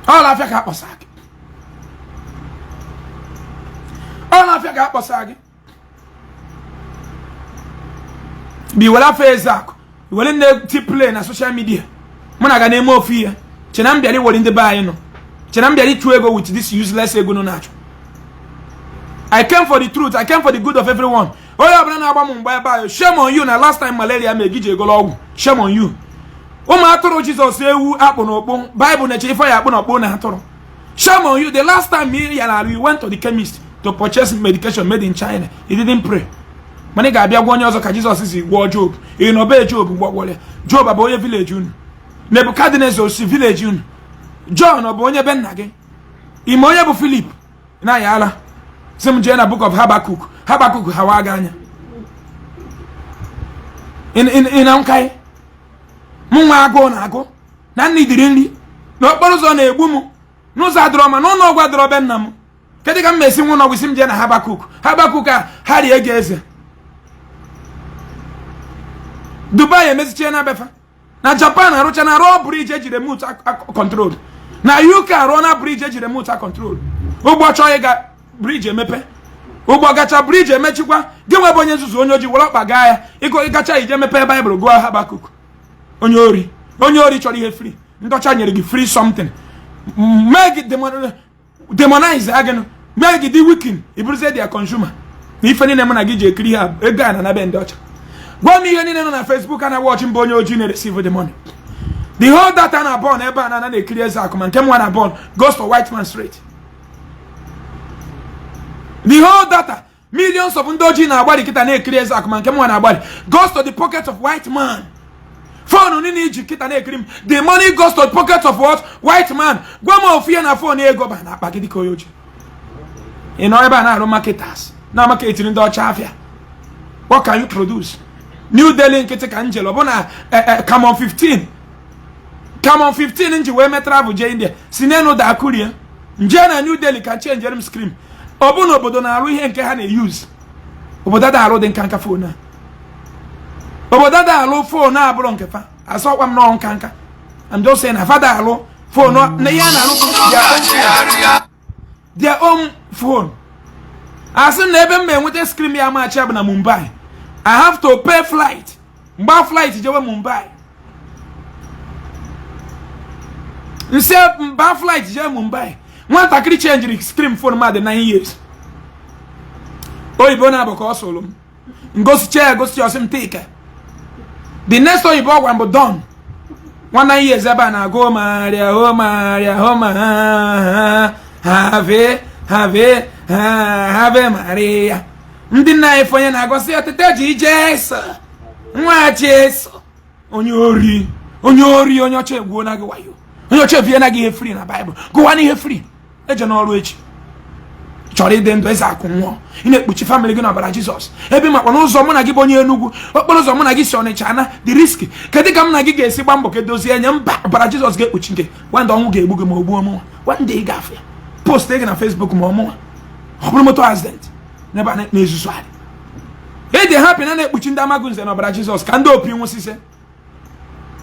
[SPEAKER 1] ọrụ afịa ka a kpọsara gị, ọrụ afịa ka a kpọsara gị. Bi were afọ Ezeakụ were na-eti play na social media. Mụ na ga na-eme ofu ihe chena m bịara iwere ndị be anyị nọ, chena m bịara ịchụ ego with this useless ego nọ na-achụ. I came for the truth. I came for the good of everyone. Onye ọbụla na-agba m mgba ebe ahụ, shame on you. Na last time malaria mee gị ji egolo ọgwụ, shame on you. Ụmụ atụrụ Jizọs, ewu akpụ na okpu Bible na-eche ife ya akpụ na okpu na atụrụ, shame on you. The last time you yara, you went to the chemist to purchase medication made in China. You didn't pray. Mana ị ga-abịa gwa onye ọzọ ka Jizọs si gwọọ Job. Ị nọ be Job gwọgwọrọ ya. Job abụ onye village unu? Nebukadneza osi village unu? John ọ bụ onye be nna gị? Ime onye bụ Philip na ya ala sị m jee na Book of Habakkuk. Habakkuk hawa gị anya ị na nkaị mụ nwa agụụ na-agụ na nna idiri nri n'okporo ụzọ na-egbu m n'ụzọ adịrọ ma n'ụlọ ọgwụ adịrọ be nna m. Kedu ka m mesi nwa ụlọ ọgwụ si m jee na Habakuk? Habakuk a ha rie gị eze. Dubai emezichie na befa na Japan arụcha na rụọ bridge eji remote control. Na UK arụọ na bridge eji remote control. Ụgbọ chọọ ịga bridge emepe, ụgbọ gacha bridge emechikwa. Gị nwe bụ onye nzuzu, onye ojii were ọkpa gaa ya ịgụ ịgacha ije mepee Baịbụl gụọ Habakuk. Onye ori, onye ori chọrọ ihe free. Ndọcha nyere gị free something, mee gị demonize agịnụ, mee gị dị weaken, ịbụrụzie their consumer. Na ife niile mụ na gị ji ekiri ha, ego a na na be ndị ọcha. Gwa m ihe niile nọ na Facebook a na watch mbụ onye ojii na-receive the money. The whole data na born ebe a na na-ekiri Ezeakụ ma nke m nwa na born goes to white man straight. The whole data millions of ndị ojii na-agbalị kịta na-ekiri Ezeakụ ma nke m nwa na-agbalị goes to the pocket of white man. Phone niile iji kịta na-ekiri m, the money goes to the pocket of what? White man. Gwa m ofu ihe na phone ego ba na akpa gị dịka onye ojii. Ị nọ ebe a na-arụ marketers. Na market ndị ọcha afịa. What can you produce? New Delhi nkịtị ka njel ọ bụ na Camon 15, Camon 15 nji wee mee travel jee India, si n'enu dakurie nje na New Delhi ka change m screen. Ọ bụ na obodo na-arụ ihe nke ha na-use. Obodo ada arụ dị nka nka phone a, obodo ada alụ phone a bụrụ nke fa. Asọkwa m nọọ nka nka. I'm just saying na fada alụ phone na ihe a na-alụ their own phone. Asị m na ebe m ma enweta screen ya machi bụ na Mumbai. I have to pay flight, mgba flight jewe Mumbai. Nse mba flight jee Mumbai, nwatakịrị chenjiri screen phone m dị 9 years. Oyibo na-abụ ka ọ sụrụ m ngosicha ya gosi, ọsị m take. The next oyibo ọ gwara m bụ don nwa 9 years ebe a na-agụ Maria, o Maria, o ma have have have Maria. Ndị nna anyị fonye na-agọsị ọtụtụ ji Jesu nwa Jesu. Onye ori, onye ori, onye ọcha egwuo na gị wayo, onye ọcha ebie na gị ihe free na Baịbụl. Gụwa na ihe free eje n'ọrụ echi. Chọrọ ịdị ndụ eze akụ nwụọ, ị na-ekpuchi family gị n'ọbara Jizọs. Ebe makwa n'ụzọ mụ na gị bụ onye Enugwu, okporo ụzọ mụ na gị si Ọnịcha na dị risky. Kedu ka m na gị ga-esi gba mbọ ka edozie anya? Mba, ọbara Jizọs ga-ekpuchi nke nwanda. Ọnwụ ga-egbu gị ma o gbuo mụnwa. One day ị ga-afụ ya, post gị na Facebook ma ọ mụnwa, ọ bụrụ moto accident n'ebe a na-ezuzu adị. Ịdị happy na na-ekpuchi ndị Amagunze n'ọbara Jizọs ka ndị opi nwụsịsị.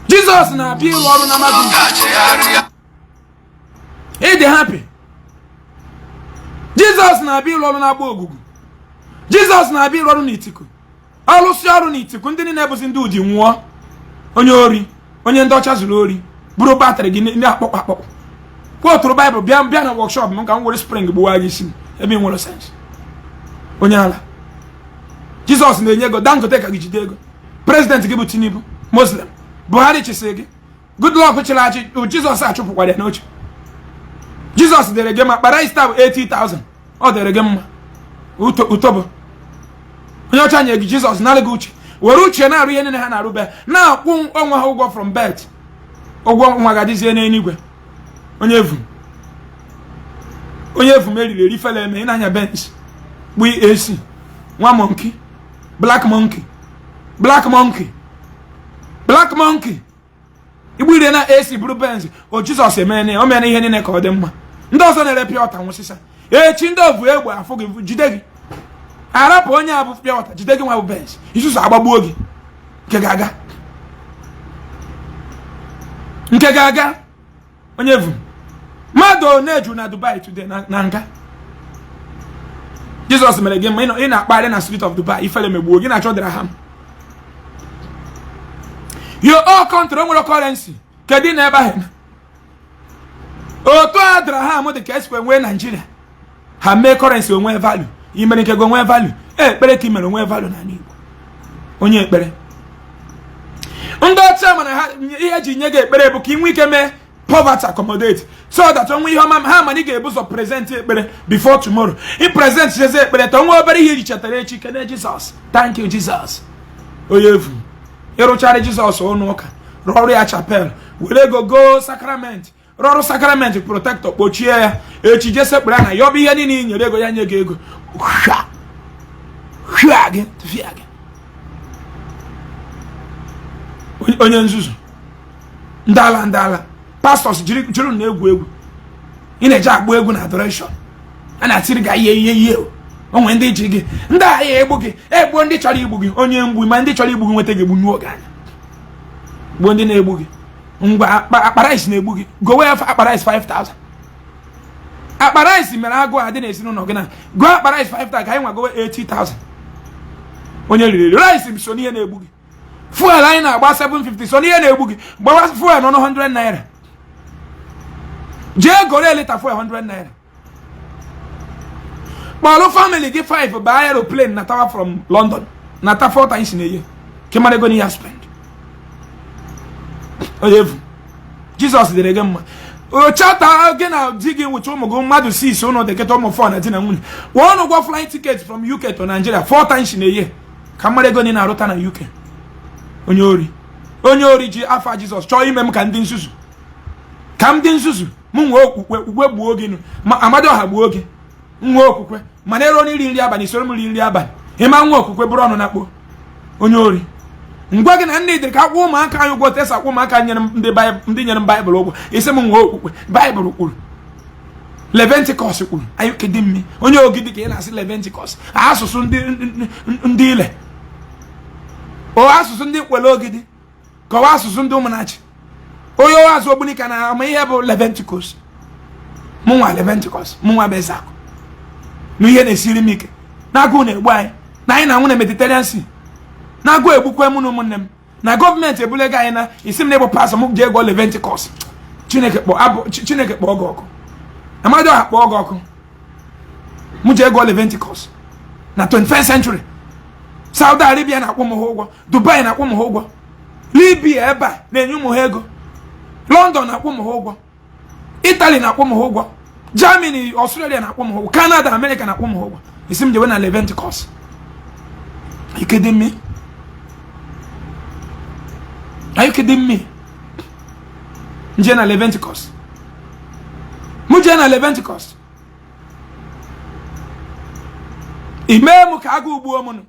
[SPEAKER 1] Jizọs na-abịa ịrụ ọrụ na Amagunze. Ịdị happy Jizọs na-abịa ịrụ ọrụ na-agba ogugu. Jizọs na-abịa ịrụ ọrụ n'Itiku, ọlụsị ọrụ n'Itiku. Ndị niile bụzi ndị ụdị nwụọ. Onye ori, onye ndị ọcha zuru ori, bụrụ battery gị na-akpọkpọ akpọkpọ kwotụrụ Baịbụl. Bịa, bịa na workshop m ka m were spring gbuwa gị isi m ebe ị nwere sense. Onye ala, Jizọs na-enye ego. Dangote ka gị jide ego. President gị bụ Tinubu, Muslim. Buhari chịsị gị. Goodluck chịrị achị, Jizọs achụpụkwara ya n'oche. Jizọs dere gị ma kpara ista bụ 80,000. Ọ dere gị mma utobo. Onye ọcha nye gị Jizọs, nara gị uche, were uche na-arụ ihe niile ha na-arụbe, na-akwụ onwe ha ụgwọ from birth. Ụgwọ nwa ga-adịzie n'eluigwe. Onye evu, onye evu meriri eri fele eme. Ị na-anya Benz, kpu AC, nwa monkey, black monkey, black monkey, black monkey. Igbu ire na AC, bụrụ Benz. O Jizọs emene, o mere ihe niile ka ọ dị mma. Ndị ọzọ na-ere pure water nwụsịsa. Echi ndị ovu egbe afụ gị, jide gị, arapụ onye a bụ pure water, jide gị nwa bụ Benz Isuzu, agbagbuo gị. Nke ga-aga, nke ga-aga. Onye vu mmadụ one ju na Dubai today na nga. Jizọs mere gị mma. Ị na-akpagharị na street of Dubai, ifere megbuo gị, na-achọ dirham. Your own country nwere currency, kedu na ebe ahụ otu a dirham dị ka esikwa nwee Naijiria? Ha mee currency onwe value. I mere nke gị onwe value. Ekpere ka i mere onwe value n'ala Igbo. Onye ekpere, ndị ọcha mana ha ihe eji nye gị ekpere bụ ka ị nwee ike mee poverty accommodate, so that onwe ihe ọma ha mana ị ga-ebu ụzọ present ekpere before tomorrow. Ị present cheze ekpere ta onwe obere ihe iji chetara echi. Kene Jizọs, "Thank you, Jizọs." Onye evu, ịrụchara Jizọs ụnụ ụka, rụọrụ ya chapel, were ego goo sacrament, rụọrụ sacrament protector, kpochie ya. Echi je sekpere na ya, ọ bụ ihe niile i nyere ego ya nye gị ego hụa gị, tụfịa gị. Onye nzuzu, ndị ala, ndị ala pastors jiri jiri na egwu egwu. Ị na-eje agba egwu na adoration, a na-atiri gị ihe ihe ihe. Onwe ndị ji gị, ndị agha egbu gị, egbuo ndị chọrọ igbu gị. Onye mgbu ma ndị chọrọ igbu gị nweta gị, gbunyuo gị anya, gbuo ndị na-egbu gị. Ngwa, akpa rice na-egbu gị, gowe akpa rice 5000. Akpa rice mere agụụ adị n'ezinụlọ gị na gụọ akpa rice 5000 ka anyị nwa gowe 80,000. Onye riri rice so n'ihe na-egbu gị. Fuel anyị na-agba 750 so n'ihe na-egbu gị. Gbawa fuel n'ọnụ 100 naira, jee goro lita fuel 100 naira. Kpọrọ family gị 5 baa aeroplane na tawa from London na ta 4 times in a year, ka mara ego ya spend. Onye evu, Jizọs dịrị gị mma. Ochata gị na di gị nwụcha ụmụ gị mmadụ 6, ụnụ dịkịta ụmụ 4 na di na nwunye, kwụọ ọnụ ụgwọ flight ticket from UK to Nigeria 4 times in a year, ka mara ego na-arụta na UK. Onye ori, onye ori ji afa Jizọs chọọ ime m ka ndị nzuzu, ka m dị nzuzu. M nwee okwukwe, okwukwe gbuo gị, ma Amadioha gbuo gị. Nwa okwukwe mana eruo n'iri nri abalị, soro m ri nri abalị. Ịma nwa okwukwe bụrụ ọnụ na-akpọ onye ori. Ngwa gị na ndị dị ka akwụ ụmụaka anyị ụgwọ tesa akwụ ụmụaka nyere ndị nyere m Baịbụl ụgwọ. Isi m nwee okwukwe, Baịbụl kwuru, Leviticus kwuru anyị kedị mmi onye Ogidi ka ị na-asị Leviticus, asụsụ ndị ile o, asụsụ ndị kwele Ogidi, kọwaa asụsụ ndị Ụmụnachi. Onye azụ Ogbunike na ama ihe bụ Leviticus. Mụnwa Leviticus, mụnwa bụ Ezeakụ na ihe na-esiri m ike, na agụụ na-egbu anyị, na anyị na-anwụ na Mediterranean Sea, na agụụ egbukwe mụ na ụmụnne m, na gọọmenti ebulega anyị, na isi m na-egbu pastor m jee gụọ Leviticus. Chineke kpọọ, Chineke kpọọ gị ọkụ, Amadioha kpọọ gị ọkụ. Mụ jee gụọ Leviticus na 21st century? Saudi Arabia na-akwụ m ha ụgwọ, Dubai na-akwụ m ha ụgwọ, Libya ebe a na-enye ụmụ ha ego, London na-akwụ m ha ụgwọ, Italy na-akwụ m ha ụgwọ, Germany, Australia na-akwụ m ha ụgwọ, Canada, America na-akwụ m ha ụgwọ. Isi m jewe na Leviticus? Are you kidding me? Are you kidding me? Nje na Leviticus, mụ jee na Leviticus, ime m ka agụụ gbuo m.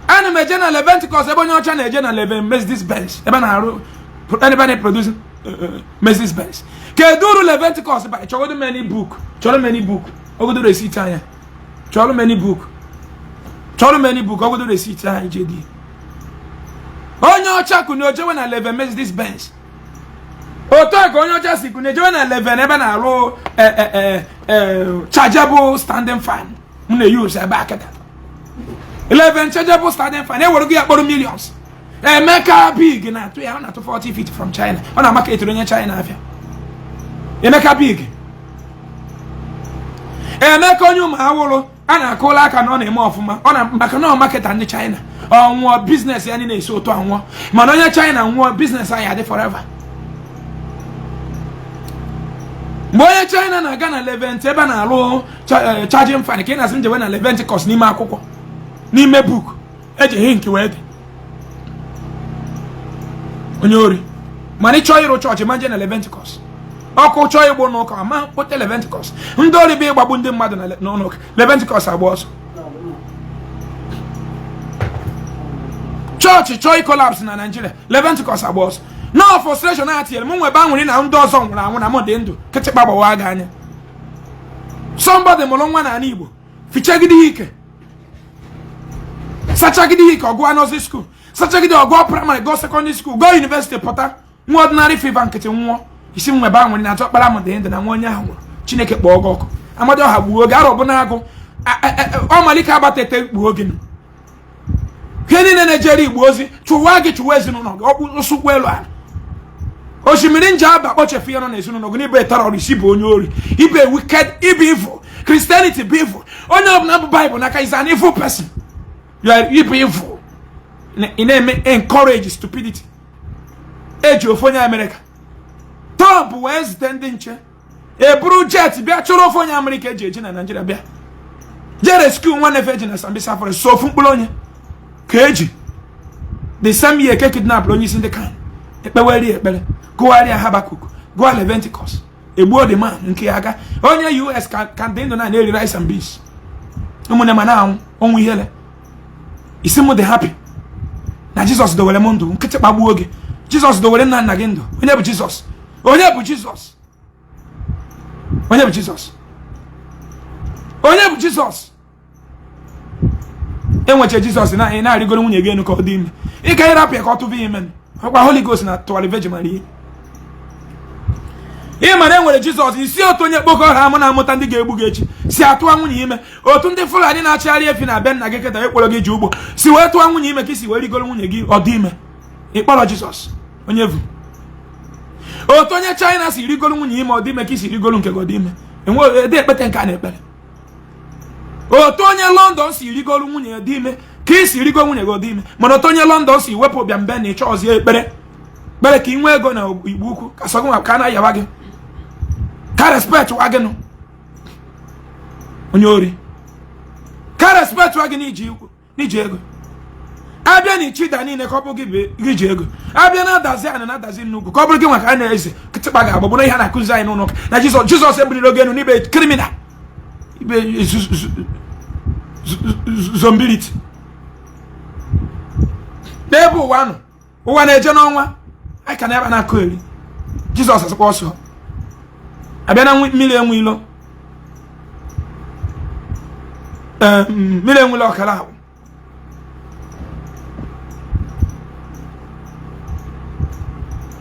[SPEAKER 1] Ana m eje na Leviticus ebe onye ọcha na-eje na Leven Mercedes Benz, ebe na-arụ, ebe na-produce Mercedes Benz. Kedu uru Leviticus ba? Chọgodo m any book, chọrọ m any book, ogodo receipt anya. Chọrọ m any book, chọrọ m any book, ogodo receipt anya ije dị. Onye ọcha kụna ojewe na Leven Mercedes Benz, otu a ka onye ọcha si kụna ejewe na Leven ebe na-arụ chargeable standing fan m na-use ebe a kịta. 11 chargeable standing fan ewere ya kpọrọ millions. Emeka Big na-atụ ya, ọ na-atụ 40 feet from China, ọ na-amaka etiri onye China afịa. Emeka Big, Emeka onye ụmụ awụrụ a na-akụla aka na ọ na-eme ọfụma, ọ na maka na ọ marketer ndị China. Ọ nwụọ, business ya na-esi ụtọ anwụọ, mana onye China nwụọ, business anyị adị forever. Mgbe onye China na-aga na Levent ebe a na-alụ charging fan, ka ị na-asị m jewe na Leviticus n'ime akwụkwọ, n'ime book eji ihe nke wee dị onye ori. Mana ị chọọ ịrụ chọọchị, ma nje na Leviticus. Ọkụ chọọ igbo n'ụka, ma kpote Leviticus. Ndị ori bụ ịgbagbu ndị mmadụ n'ụlọ ụka, Leviticus agba ọsọ. Chọọchị chọọ ịcollapse na Nigeria, Leviticus agba ọsọ. No frustration a tinyere m nwebe anwụrị na ndị ọzọ nwụrụ anwụ na m dị ndụ. Kịtịkpa gbawa gị anya. Somebody mụrụ nwa n'ala Igbo, fichagide ya ike, sachagide ya ike, ọgụọ nursery school, sachagide ọgụọ primary, gụọ secondary school, gụọ university, pụta nwa ordinary fever nkịtị nwụọ. Isi m nwebe anwụrị na atọ m dị ndụ na nwa onye ahụ nwụrụ. Chineke kpọọ gị ọkụ, Amadioha gbuo oge arọ ọbụna agụ ọmalike agbatete gbuo gị. Ihe niile na-ejere Igbo ozi chụwa gị, chụwa ezinụlọ gị, ọkpụ nsụkwa elu ala osimiri nje aba kpọchefu ya nọ n'ezinụlọ gị. N'ịbụ terrorist, ịbụ onye ori, ịbụ wicked, ịbụ evil. Christianity bụ evil. Onye ọbụla bụ Bible n'aka is an evil person. You are ịbụ evil. Ị na-eme encourage stupidity. Eji ofu onye Amerịka, Trump wee zite ndị nche eburu jet bịa chụrụ ofu onye Amerịka eji eji na Naijiria, bịa jee rescue nwanne fe eji na Sambisa Forest. So ofu mkpụrụ onye ka eji the same year ke kidnap onye isi ndị kan ekpeweri ekpere, gụgharịa Habakuk, gụọ Leviticus, egbuo the man nke ya aga. Onye US ka ndị ndụ na na-eri rice and beans, ụmụnne ma na-anwụ ọnwụ ihele. Isi m dị happy na Jizọs dowere m ndụ. Nkịtị kpagbuo gị. Jizọs dowere nna nna gị ndụ. Onye bụ Jizọs? Onye bụ Jizọs? Onye bụ Jizọs? Onye bụ Jizọs? Enwecha Jizọs na ị na-arịgoro nwunye gị enu ka ọ dị ime. Ị ka ịrapụ ya ka ọ tụba ime. Ọkwa Holy Ghost na tụgharị Virgin Maria. Ị mara enwere Jizọs isi otu onye Boko Haram na-amụta ndị ga-egbu gị echi si atụwa nwunye ime, otu ndị Fulani na-achịgharị efi na be nna gị kịta ekpọrọ gị ji ugbo si wee tụwa nwunye ime, ka isi wee rigoro nwunye gị ọ dị ime. Ịkpọrọ Jizọs onye vu. Otu onye China si rigoro nwunye ime ọ dị ime, ka isi rigoro nke gị ọ dị ime. Enwe ede ekpete nke a na-ekpere. Otu onye London si rigoro nwunye ya dị ime, ka isi rigo nwunye gị ọ dị ime. Mana otu onye London si wepụ ụbịam be na ịchọ ọzọ ekpere kpere ka ị nwee ego na Igbo Ukwu, ka sọ gị nwa ka a na-ayawa gị, ka respect wa gị nụ onye ori, ka respect wa gị n'iji ukwu n'iji ego abịa na ichida niile, ka ọ bụ gị ji ego abịa na adazi ana na adazi nnukwu, ka ọ bụrụ gị nwa ka a na-eze. Kịtịkpa ga-agba bụrụ ihe a na-akụzi anyị n'ụlọ ụka na Jizọs Jizọs ebuliri oge elu n'ibe criminal. Ibe zombiliti n'ebe ụwa nọ, ụwa na-eje n'ọnwa, anyị ka na-ebe na-akụ eri. Jizọs asịkwa ọsọ abịa na mmiri enwe ilo, mmiri enwe ilo ọkara ahụ.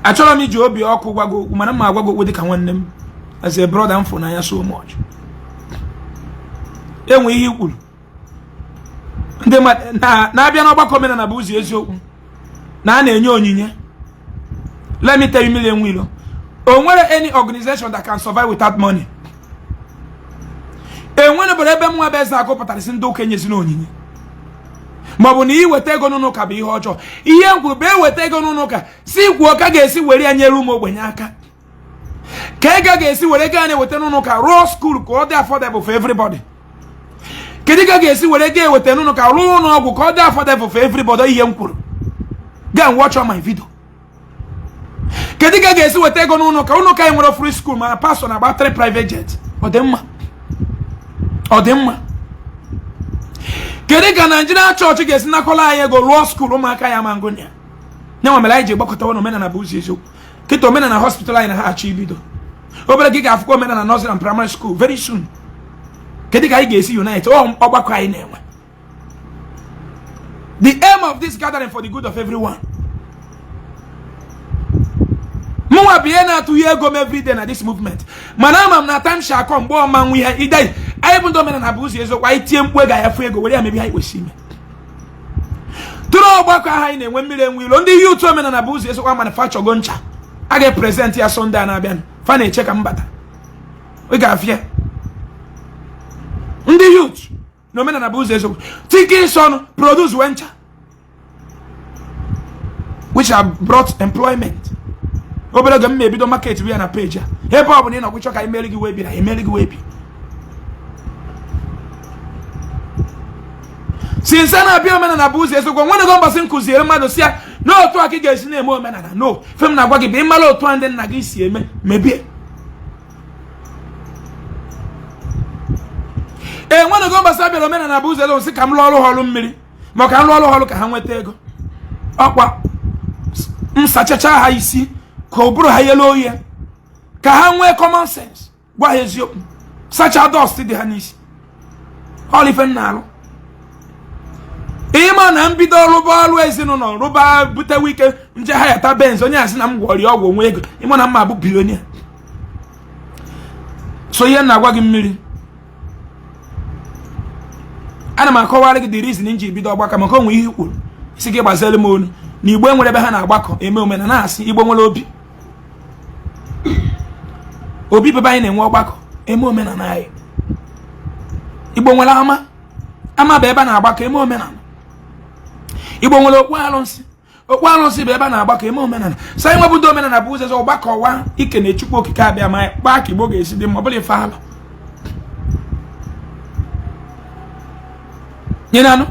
[SPEAKER 1] Achọrọ m iji obi ọkụ gwa gị okwu, mana m agwa gị okwu dịka nwanne m, as a brother m fụ n'anya so much. Enwe ihe i kwuru ndị na-abịa n'ọgbakọ omenala bụ ụzọ eziokwu na a na-enye onyinye. Let me tell you, mmiri enwe ilo, o nwere any organization that can survive without money? Enwere bụrụ ebe mụnwa bụ Ezeakụ pụtara sị ndị ụka enyezina onyinye, maọbụ na iweta ego n'ụlọ ụka bụ ihe ọjọọ. Ihe m kwuru bụ eweta ego n'ụlọ ụka, si kwuo ka ga-esi were ya nyere ụmụ ogbenye aka, ka ego ga-esi were ego a na-eweta n'ụlọ ụka rụọ school ka ọ dị affordable for everybody. Kedu ka ga-esi were ego eweta n'ụlọ ụka rụọ ụlọ ọgwụ ka ọ dị affordable for everybody? Ihe m kwuru, go and watch all my video. Kedu ka ga-esi weta ego n'ụlọ ụka? Ụlọ ụka anyị nwere free school, mana pastor na-agba 3 private jet. Ọ dị mma? Ọ dị mma? Kedu ka Naijiria chọọchị ga-esi nakọla anyị ego rụọ school, ụmụaka ya ma ngụ ya? Nyanwa mere anyị ji gbakọtawa na omenala bụ ụzọ eziokwu. Kịta omenala hospital anyị na ha achọ ibido obere gị ga-afụkwa omenala nursery and primary school very soon. Kedu ka anyị ga-esi unite ọgbakọ anyị na-enwe? The aim of this gathering for the good of everyone. Mụnwa bụ ihe na-atụghị ego m everyday na this movement, mana ama m na time shall come mgbe ọma nwe ihe ide anyị bụ ndị omenala bụ ụzọ eziokwu. Anyị tie mkpu ego, anyị fụ ego were ya mebi anyị kwesịrị ime tụrụ ọgbakọ ahụ anyị na-enwe. Mmiri enwe ilo, ndị youth omenala bụ ụzọ eziokwu manufacture go ncha a ga-epresent ya Sunday a na-abịa. Fa na-eche ka m bata, ị ga-afịa ndị youth na omenala bụ ụzọ eziokwu tike isi ọnụ produce wee ncha which have brought employment. Obere oge m ebido market ya na page a, ebe ọ bụla ị nọkwụchọ ka emeri gị wee bi na emeri gị wee bi. Since a na-abịa omenala bụ ụzọ eziokwu, nwere go mbọsị nkụziere mmadụ si ya na otu a ka ị ga-esi na-eme omenala. No fem na-agwa gị bụ ịmara otu a ndị nna gị si eme mebie. E nwere go mbọsị abịara omenala bụ ụzọ eziokwu sị ka m lụọ ọrụ ha ọrụ mmiri, ma ka m lụọ ọrụ ha ọrụ ka ha nweta ego. Ọkwa m sachacha ha isi ka ụbụrụ ha yelu oye, ka ha nwee common sense, gwa ha eziokwu, sacha dust dị ha n'isi. Ọrụ ife m na-alụ, ịma na mbido rụba ọrụ ezinụlọ, rụba butewe ike nje ha yata Benz, onye asị na m gwọrọ ọgwụ onwe ego, ịma na mma bụ billionaire. So ihe m na-agwa gị, mmiri, ana m akọwara gị the reason m ji bido ọgbakọ, maka onwe ihe kwuru isi gị gbazere m olu na Igbo nwere ebe ha na-agbakọ eme omenala, na-asị Igbo nwere obi obi bebe anyị na-enwe ọgbakọ eme omenala anyị. Igbo nwere ama, ama bụ ebe a na-agbakọ eme omenala. Igbo nwere okpu arụsị, okpu arụsị bụ ebe a na-agbakọ eme omenala. So anyị nwebụ ndị omenala bụ ụzọ ọgbakọwa ikene Chukwu Okike abịa ma kpaa ka Igbo ga-esi dị mma, ọ bụla ife alụ nyenanụ.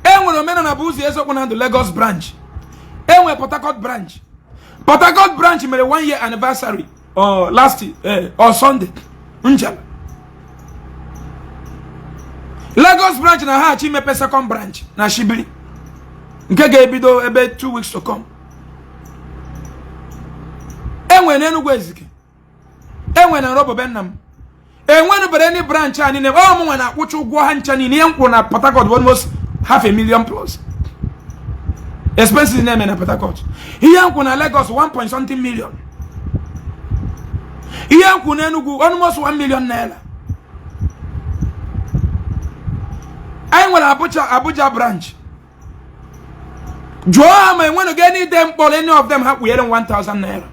[SPEAKER 1] E nwere omenala bụ ụzọ eziokwu na ndụ Lagos branch, e nwere Port Harcourt branch. Port Harcourt branch mere 1 year anniversary last or Sunday njel. Lagos branch na ha achọ imepe second branch na Shibiri nke ga-ebido ebe 2 weeks to come. Enwere n'Enugu Ezike, enwere na Nrobo be nna m, enwenubere ndị branch a niile. Ọ mụnwa na-akwụcha ụgwọ ha ncha niile. Ihe m kwụrụ na Port Harcourt bụ almost half a million plus expenses na-eme na Port Harcourt. Ihe m kwụrụ na Lagos, 1 point something million. Ihe m kwụrụ na Enugu, almost 1 million naira. Anyị nwere Abuja, Abuja branch. Jụọ ha ma enwenugo any day mkpọrọ any of them ha kwụnyere m 1000 naira.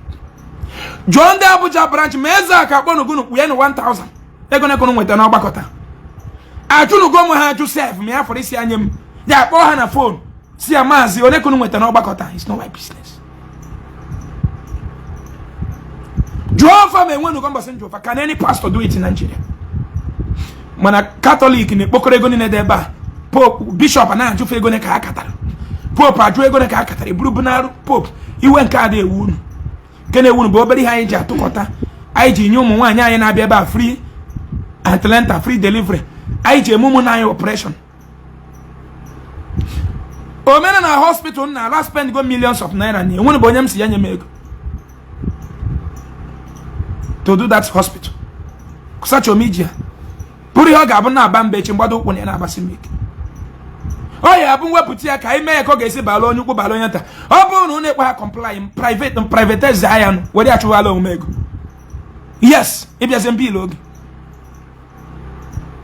[SPEAKER 1] Jụọ ndị Abuja branch ma eze aka akpọnugunu kwụnyere 1000 ego na-ekonu nweta n'ọgbakọta. Ajụnugo m ha ajụ sef, ma ya fọrọ isi anya m ya akpọọ ha na phone si ya, maazị, onye kunu nweta n'ọgbakọta? It's not my business. Jụọ fa ma enwenugo mbọsị njụ fa. Can any pastor do it in Nigeria? Mana Catholic na-ekpokọrọ ego niile dị ebe a. Pope, bishop na-ajụfe ego ka ha katara, pope ajụ ego ka ha katara eburu bunarụ pope iwe. Nke a dị ewu unu, nke na-ewu unu bụ obere ihe anyị ji atụkọta, anyị ji nye ụmụ nwaanyị anyị na-abịa ebe a free. Atlanta, free delivery. Anyị ji eme ụmụnna anyị operation. Omenala hospital na ala spend go millions of naira na enwere bụ onye m si ya nye m ego to do that hospital. Sacha omijia bụrụ ihe ọ ga-abụ na-aba mba echi mgbado ụkwụ na ya na-agbasi m ike. Ọ ya bụ mwepụta ya ka anyị mee ya ka ọ ga-esi bala onye ukwu, bala onye nta. Ọ bụrụ na unu ekwe ha comply, private privatize ya nụ, were achụwala omume ego. Yes, ịbịazi mba ile oge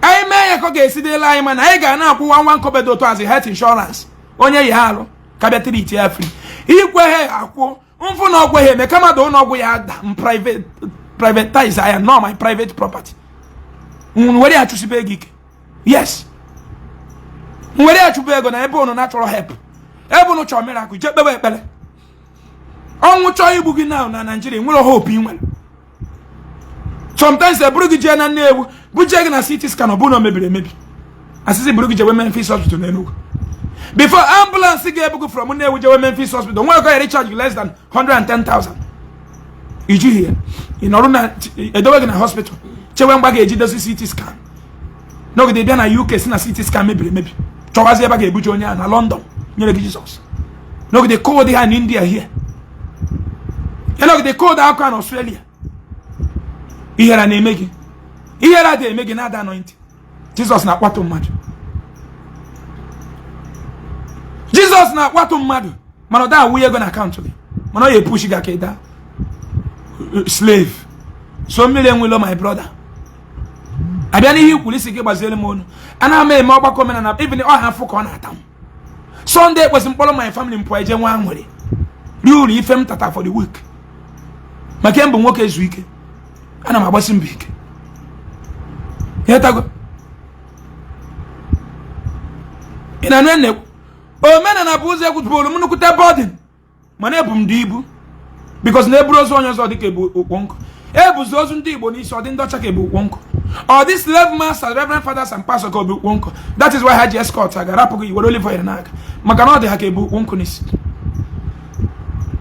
[SPEAKER 1] anyị mee ya ka ọ ga-esi dịla anyị, mana anyị ga na-akwụ nwa nwa nkobedo otu azị health insurance. Onye yi ha alụ ka bịa treat ya free. Ikwe ha akwụ mfụ na ọgwụ ha eme kama da ụlọ ọgwụ ya ada m private privatize ya, not my private property. Were ya chụsibe ego ike. Yes, were ya chụba ego na ebe unu na-achọrọ help, ebe unu chọrọ miracle, jee kpewe ekpere. Ọnwụ chọọ igbu gị na Naijiria, nwere hope ị nwere. Sometimes eburu gị jee na Nnewi, bujee gị na CT scan, ọ bụrụ na o mebiri emebi, asịsị buru gị jewe Memphis Hospital n'Enugu. Before ambulance ga-ebu gị from Nnewi jewe Memphis Hospital, nwere ka recharge gị less than 110,000. Ijighị ya, ị nọrọ na edowe gị na hospital, chewe mgba ga-eji dozi CT scan. N'ogide bịa na UK, si na CT scan mebiri emebi, chọwazi ebe a ga-ebuje onye a na London nyere gị Jizọs. N'ogide code ha na India here ya, n'ogide code akwa na Australia. Ihere na-eme gị, ihere adịghị eme gị na-ada anointing. Jizọs na-akwatụ mmadụ, Jizọs na-akwatụ mmadụ, mana ọ da awụnye ego na akaụntụ gị, mana ọ ya epushi gị aka ịda slave. So mmiri enwelo, my brother, abịa n'ihe ikwuru isi gị gbaziere m onu. Ana m eme ọgbakọ omenala, even ọha afụ ka ọ na-ata m. Sunday ekwesị mkpọrọ my family mpụ eje nwa nwere rie uru ife m tata for the week, maka mbụ nwoke ezu ike. Ana m agbasi mbọ ike. Ịghọtago? Ị na-anụ na-ekwu omenala bụ ụzọ ekwutuburu m nnukwute burden, mana ebu m dị ibu because na eburu ozu onye ọzọ dịka ebu okpo nkụ. Ebuzi ozu ndị Igbo n'isi, ọ dị ndị ọcha ka ebu okpo nkụ, ọ dị slave master, reverend fathers and pastors ka ọ bụ okpo nkụ. That is why ha ji escort aga rapụ gị were olive oil n'aka, maka na ọ dị ha ka ebu okpo nkụ n'isi.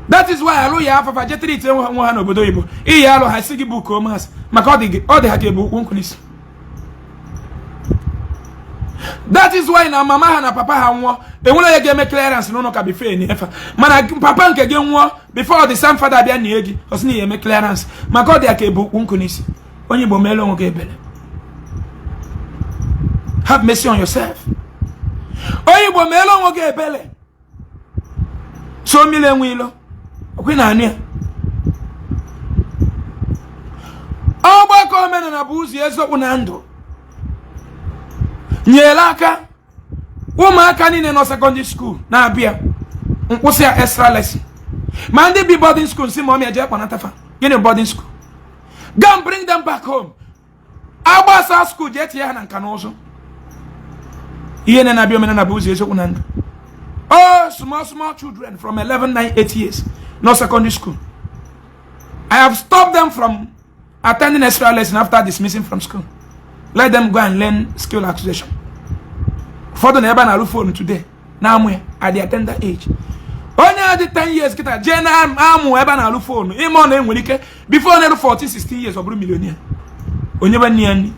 [SPEAKER 1] That is why alụ ya afafa je treat nwe ha n'obodo oyibo, iyi alụ ha si gị bụ komas, maka ọ dị ha ka ebu okpo nkụ n'isi. That is why na mama ha na papa ha nwụọ, enwere onye ga-eme clearance n'ụlọ ka before na efa, mana papa nke gị nwụọ, before the same father bịa nie gị, ọ sị na ya eme clearance, maka ọ dị ya ka ebu okpu nkụ n'isi. Onye Igbo, meela onwe gị ebere. Have mercy on yourself. Onye Igbo, meela onwe gị ebere. So mmiri enwe ilo ọkwe na anụ ya. Ọgbakọ omenala bụ ụzọ eziokwu na ndụ nyere aka ụmụaka niile nọ secondary school na-abịa nkwụsị ya extra lesson, ma ndị bi boarding school si ma ọmịa jee kpọnatafa. Gịnị boarding school? Go and bring them back home. Agbasa school, jee tinye ha na nka na ụzụ. Ihe na-abịa omenala bụ ụzọ eziokwu na ndụ. Oh, small small children from 11, 9, 8 years no secondary school, I have stopped them from attending extra lesson after dismissing from school. Let them go and learn skill acquisition. Ụfọdụ na ebe a na-alụ phone today na-amụ ya at their tender age. Onye a dị 10 years kịta jee na-amụ ebe a na-alụ phone, ime ọ na-enwere ike before na-eru 14, 16 years, ọ bụrụ millionaire. Onye be nne ya nri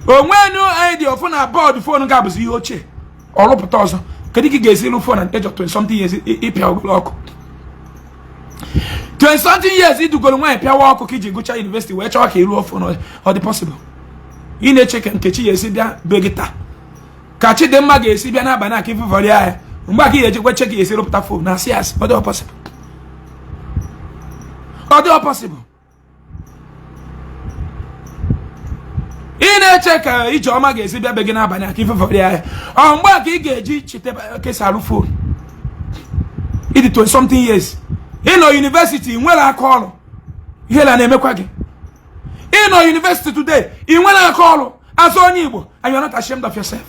[SPEAKER 1] onwe new idea ọfụ na board phone ga-abụzi ihe ochie, ọrụpụta ọzọ. Kedu ka ị ga-esi lụ phone at age of 20 something years? Ịpịa ogolo ọkụ 20 something years, idugoro nwaanyị pịawa ọkụ ka iji gụchaa university wee chọọ ka ị rụọ phone. Ọ dị possible? Ị na-eche ka Nkechi ya esi bịa be gị taa, ka Chidimma ga-esi bịa n'abalị aka ifụfọrọ ya, mgbe aka ya ejikwa che ka esi rụpụta phone na asị asị. Ọ dị possible? Ọ dị possible? Ị na-eche ka Ijeọma ga-esi bịa be gị n'abalị aka ifefọrọ ya, ọ mgbe a ka ị ga-eji cheta kesa alụ phone. Ịdị 20 something years, ị nọ university, nwere aka ọrụ, ihe na na-emekwa gị. Ị nọ university today, ị nwere aka ọrụ as onye Igbo, and you are not ashamed of yourself.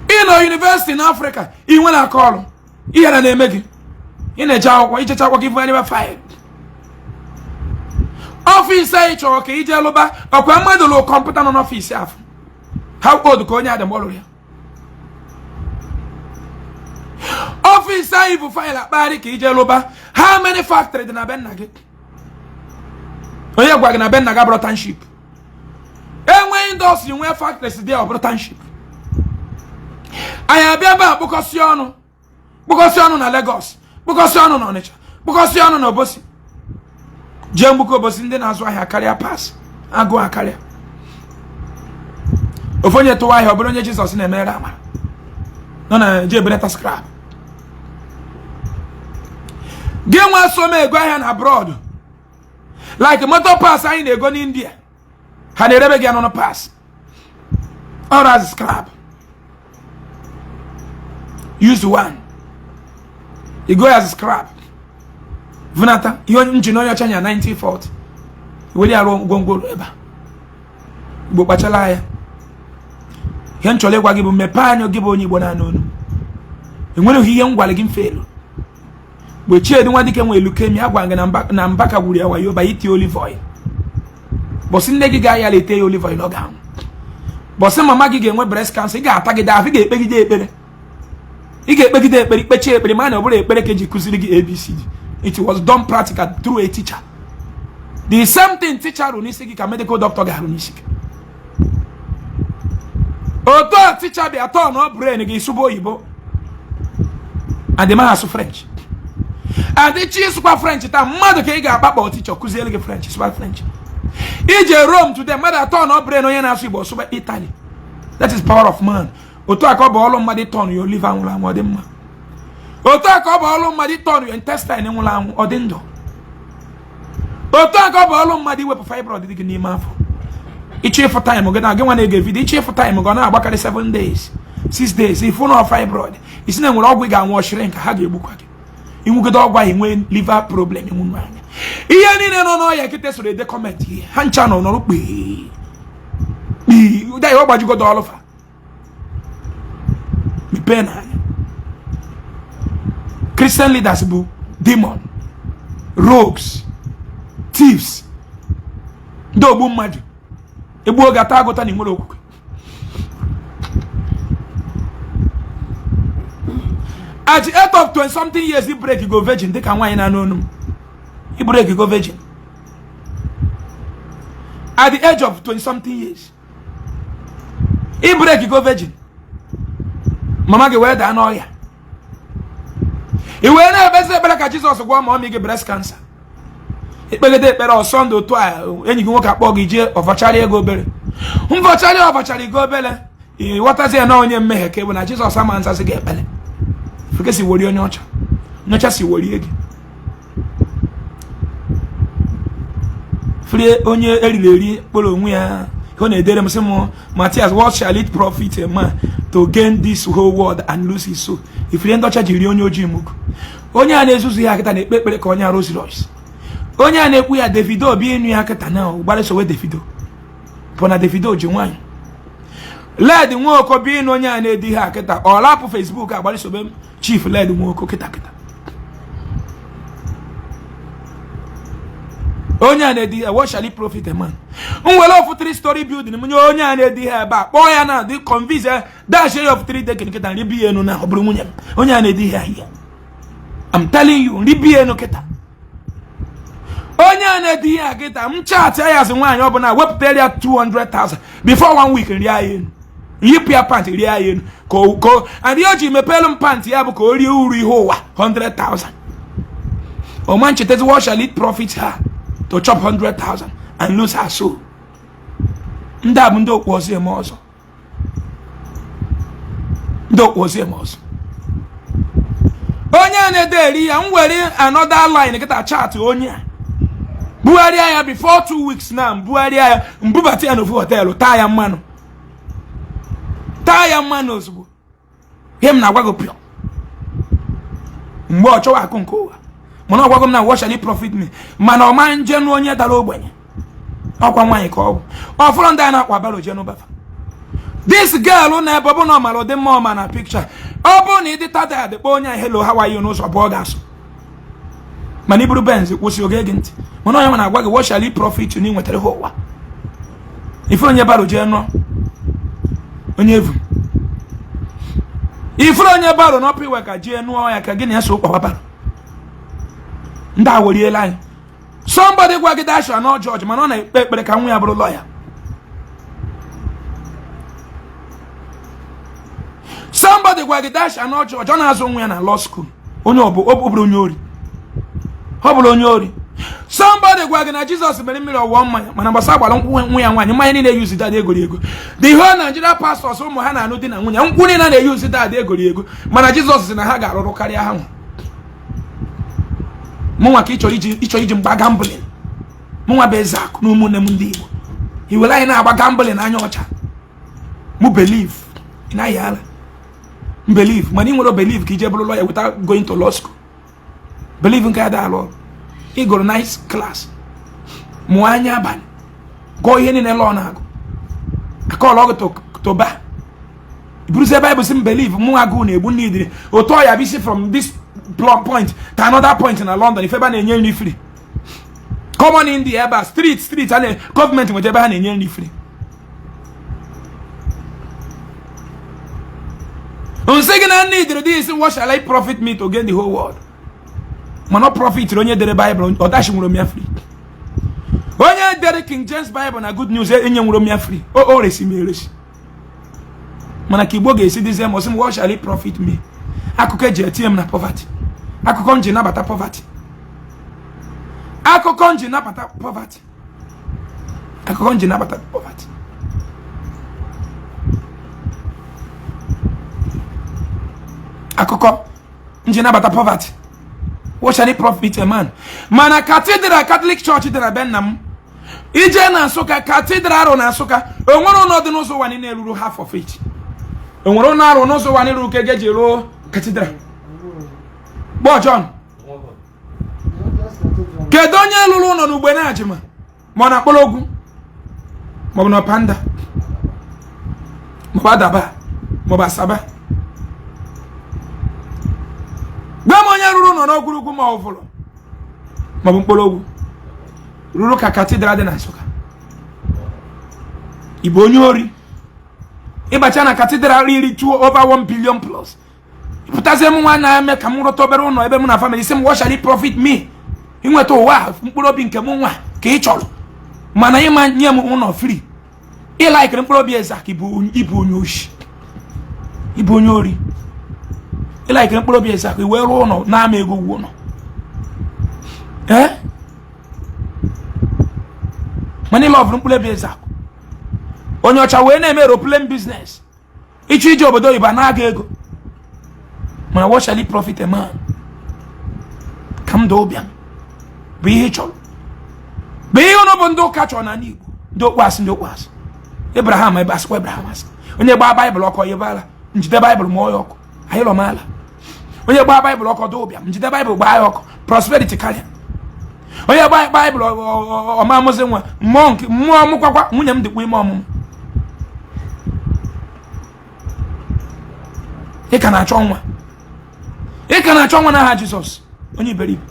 [SPEAKER 1] Ị nọ university na Africa, ị nwere aka ọrụ, ihe na na-eme gị. Ị na-eje akwụkwọ, ijecha akwụkwọ gị vụgharịba file. Ọfịs anyị chọrọ ka ije lụba ọkwa mmadụ lụ kọmputa nọ n'ọfịs afọ. How old ka onye adị mgbe ọ lụrụ ya? Ọfịs anyị bụ file akpagharị ka ije lụba. How many factory dị na be nna gị? Onye gwa gị na be nna gị abụrọ township? Enwe industry, nwee factories dị, ọ bụrụ township. Anyị abịa ebe a kpụkọsị ọnụ, kpụkọsị ọnụ na Lagos, kpụkọsị ọnụ na Ọnịcha, kpụkọsị ọnụ na Obosi. Jee mgbuke Obosi, ndị na-azụ ahịa karịa pas agụụ akarịa. Ofu onye tụwa ahịa, ọ bụrụ onye Jizọs na-emere amara nọ na je ebelata scrap. Gị nwa so m ego ahịa na abroad, like motor parts anyị na-ego n'India, ha na-erebe gị anụnụ parts ọrụ as scrap. Use one, you go as scrap vunata ihe engine onye ọcha nya 1940, were ya rụọ gwongworo ebe a. Igbo, kpachala anya. Ihe m chọrọ ịgwa gị bụ, mepee anya gị bụ onye Igbo na-anụ onu. Enwereghị ihe m gwara gị mfe elu. Mgbe Chiedu nwa dike nwere leukemia, agwa gị na Mbaka gwuru ya wayo ba iti olive oil. Bọsị nne gị ga-aya ete ya olive oil, ọ ga-anwụ. Bọsị mama gị ga-enwe breast cancer, ị ga-atagide ahụ, ị ga-ekpegide ekpere, ị ga-ekpegide ekpere, ikpechi ekpere. Ma na ọ bụrụ ekpere ka eji kụziri gị ABCD, it was done practical through a teacher. The same thing teacher rụ n'isi gị ka medical doctor ga-arụ n'isi gị. Otu a teacher bịa turn brain gị, sụba oyibo, adịmaghị asụ French, adịchi ịsụkwa French taa. Mmadụ ka ị ga-akpakpọ teacher kụziere gị French, sụba French. Ije Rome today, mmadụ atọ na brain onye na-asụ Igbo, sụba Italy. That is power of man. Otu a ka ọ bụ ọlụ mmadụ turn your liver nwụrụ anwụ, ọ dị mma. Otu a ka ọ bụ ọlụ mmadụ turn your intestine nwụrụ anwụ, ọ dị ndụ. Otu a ka ọ bụ ọlụ mmadụ iwepụ fibroid dị gị n'ime afọ. Ịchọ ịfụ time gị na gị nwa na-ege video, ịchọ ịfụ time gị, ọ na-agbakarị 7 days, 6 days, ịfụ na fibroid isi na nwere ọgwụ ị ga-anwụ shrink, ha ga-egbukwa gị. Inwugide ọgwụ ahụ, nwee liver problem, enwunu anya. Ihe niile nọ n'ọhịa kịta soro ede comment, ihe ha ncha nọ nọrọ kpii kpii ụda ya, ọ gbajigodo ọlụfa. Mepee n'anya. Christian leaders bụ demon, rogues, thieves, ndị ogbu mmadụ. Egbuo oge ata agụta na nwere okwukwe. At the age of 20 something years, i break go virgin dịka nwaanyị na-anụ onu m. I break go virgin at the age of 20 something years, i break go virgin, mama gị wee daa n'ọhịa, i wee na-ekpezi ekpere ka Jizọs gwọọ ma ọmị gị breast cancer. Ikpegide ekpere ọsọ ndụ otu a, enyi gị nwoke akpọ gị jee ọvachara ego obere mvọchara, ọvachara ego obere. Ịghọtazi ya na onye mmehie ka bụ na Jizọs ama nzazi gị ekpere. Feke si worie onye ọcha, onye ọcha si worie gị frie onye eriri eri kpọrọ onwe ya. Ọ na-edere m sị m, "Matias, what shall it profit a man to gain this whole world and lose his soul?" Ifrie ndị ọcha ji rie onye ojii mugu. Onye a na-ezuzu ya kịta na-ekpe ekpere ka onye Rolls Royce. Onye a na-ekwu ya Davido bi enu ya kịta na gbara sowe Davido bụ na Davido ji nwaanyị Led Nwoko bi enu. Onye a na-edi ha kịta, ọ lapụ Facebook agbara sobe Chief Led Nwoko kịta kịta. Onye a na-edi ya, what shall it profit a man? M were ofu 3 story building m nye onye a na-edi ha ebe a, kpọọ ya na dị convince ya, dash ya of 3 decade kịta, nri bi enu na ọ bụrụ nwunye m. Onye a na-edi ha ahịa, I'm telling you, nri bi enu kịta. Onye a na-edi ihe a kịta, m chat ya asị nwaanyị ọbụla wepụtara ya 200,000 before one week, nri ya enu, yipụ ya pant, rie ya enu ka o and ihe o ji mepelu m pant ya bụ ka o rie uru ihe ụwa 100,000. Ọma nchetezi, what shall it profit her to chop 100,000 and lose her soul? Ndị a bụ ndị okpu ọzọ eme ọzọ, ndị okpu ọzọ eme ọzọ. Onye a na-ede eri ya, m were another line kịta chat onye a, bugharịa ya before 2 weeks na mbugharịa ya, mbubata ya n'ofu hotel, taa ya mmanụ, taa ya mmanụ ozugbo. Ihe m na-agwa gị pịọ mgbe ọ chọwa akụ nke ụwa, mana ọ gwago m na what shall it profit me, mana ọ ma nje nụ onye dara ogbenye. Ọkwa nwaanyị ka ọ bụ ọfụrụ ndị a na-akwa barrow jee n'ụbafa. This girl na ebe ọ bụ na ọ mara ụdị mma ọma na picture, ọ bụrụ na ị dị tada adịkpọ onye a, "Hello, how are you?" n'ụzọ bụ ọ ga-asụ. Mana iburu Benz kwụsị oge gị ntị, mana onye na-agwa gị, what shall it profit you na ị nwetara ha ụwa ifuru onye barrow jee nụọ onye evu, ifuru onye barrow n'ọpụ iwe ka jee nụọ ya ka gị na ya so ụkwawa barrow. Ndị a weriela anyị. Somebody gwa gị thou shall not judge, mana ọ na-ekpe ekpere ka nwa ya bụrụ lawyer. Somebody gwa gị thou shall not judge, ọ na-azụ nwa ya na law school. Onye ọ bụrụ onye ori, ọ bụrụ onye ori. Somebody gwa gị na Jizọs mere mmiri ọ wụọ mmanya, mana gbasa gbara nkwụ nwa ya nwaanyị, mmanya niile eyuzi dada egori ego. The whole Nigeria pastors, ụmụ ha na-anụ di na nwunye, nkwụ niile na-eyuzi dada egori ego, mana Jizọs sị na ha ga-arụrụ karịa ha nwa. Mụnwa ka ịchọ iji mgba gambling, mụnwa bụ eze akụ na ụmụnne m ndị Igbo, iwere anyị na-agba gambling anya ọcha. Mụ believe ị naghị ala m believe, mana ị nwere believe ka ije bụrụ lawyer without going to law school. Believe nke ada alụ ọrụ. Ị gụrụ nice class, mụọ anya abalị, gụọ ihe niile law na-agụ, akọọlụ ọgụ toba buruzie Bible si m believe. Mụ agụụ na-egbu ndị idiri otu ọ ya bụ isi from this point to another point na London, ife ebe a na-enye nri free. Common India ebe a, street street a na gọọmenti nweta ebe ha na-enye nri free. Nsị gị na nne idiri dị isi, what shall I profit me to gain the whole world? Mana ọ profit onye dere Bible, ọ dashi nwere ya free. Onye dere King James Bible na Good News enye nwere ya free, o resi m eresi. Mana ka Igbo ga-esi dizie m, ọsị m, what shall it profit me? Akụkọ eji etinye m na poverty, akụkọ m ji nabata poverty, akụkọ m ji nabata poverty, akụkọ m ji nabata poverty. Akụkọ m ji nabata poverty. What shall it profit a man? Mana cathedral Catholic Church dị na be nna m, ije na Nsụka, cathedral arụ na Nsụka, o nwere ụlọ dị n'ụzọ ụwa niile ruru half of it. O nwere ụlọ arụ n'ụzọ ụwa niile ruru ka eji ruo cathedral. Gbọọ John, kedu onye lụrụ ụlọ n'Ugbene Ajima, ma ọ na Akpọrọgwụ, ma ọ bụ na Ọpanda, ma ọ bụ Adaba, ma ọ bụ Asaba? Gwa m onye rụrụ ụlọ n'Ogwurugwu, ma ọ vụrụ, ma ọ bụ Mkpọrọgwụ, rụrụ ka cathedral dị na Nsụka. Ị bụ onye ori. Ịbacha na cathedral riri two over 1 billion plus, pụtazie m nwa na-eme ka m rụta obere ụlọ ebe m na family, sị m, what shall it profit me? Inweta ụwa mkpụrụ obi nke m nwa ka ị chọrọ, mana ịma nye m ụlọ free. Ịlaikiri mkpụrụ obi eze ka ịbụ onye oshi, ịbụ onye ori. Ịlaikiri mkpụrụ obi eze ka i wee rụọ ụlọ na-ama ego ugwu ụlọ, ee, mana ịlọvụrụ mkpụrụ obi eze akụ. Onye ọcha wee na-eme aeroplane business, ịchọ ije obodo oyibo na-aga ego. Mana what shall it profit a man? Ka m daa ụbịam bụ ihe ị chọrọ, bụ ihe ụnụ bụ ndị ụka chọrọ n'ala Igbo. Ndị okpu asị, ndị okpu asị. Abraham ebe asịkwa Abraham asị. Onye gbaa Baịbụl ọkụ yebala njide Baịbụl mụọ ya ọkụ, anyị lọmala. Onye gbaa Baịbụl ọkụ dị ụbịam, njide Baịbụl gbaa ya ọkụ, prosperity karịa. Onye gbaa Baịbụl ọma amụzi nwa, mmụọ nke mmụọ mụkwakwa nwunye m dịkwa ime ọmụmụ. Ị ka na-achọ nwa, ị ka na-achọ nwa n'aha Jizọs. Onye iberibe,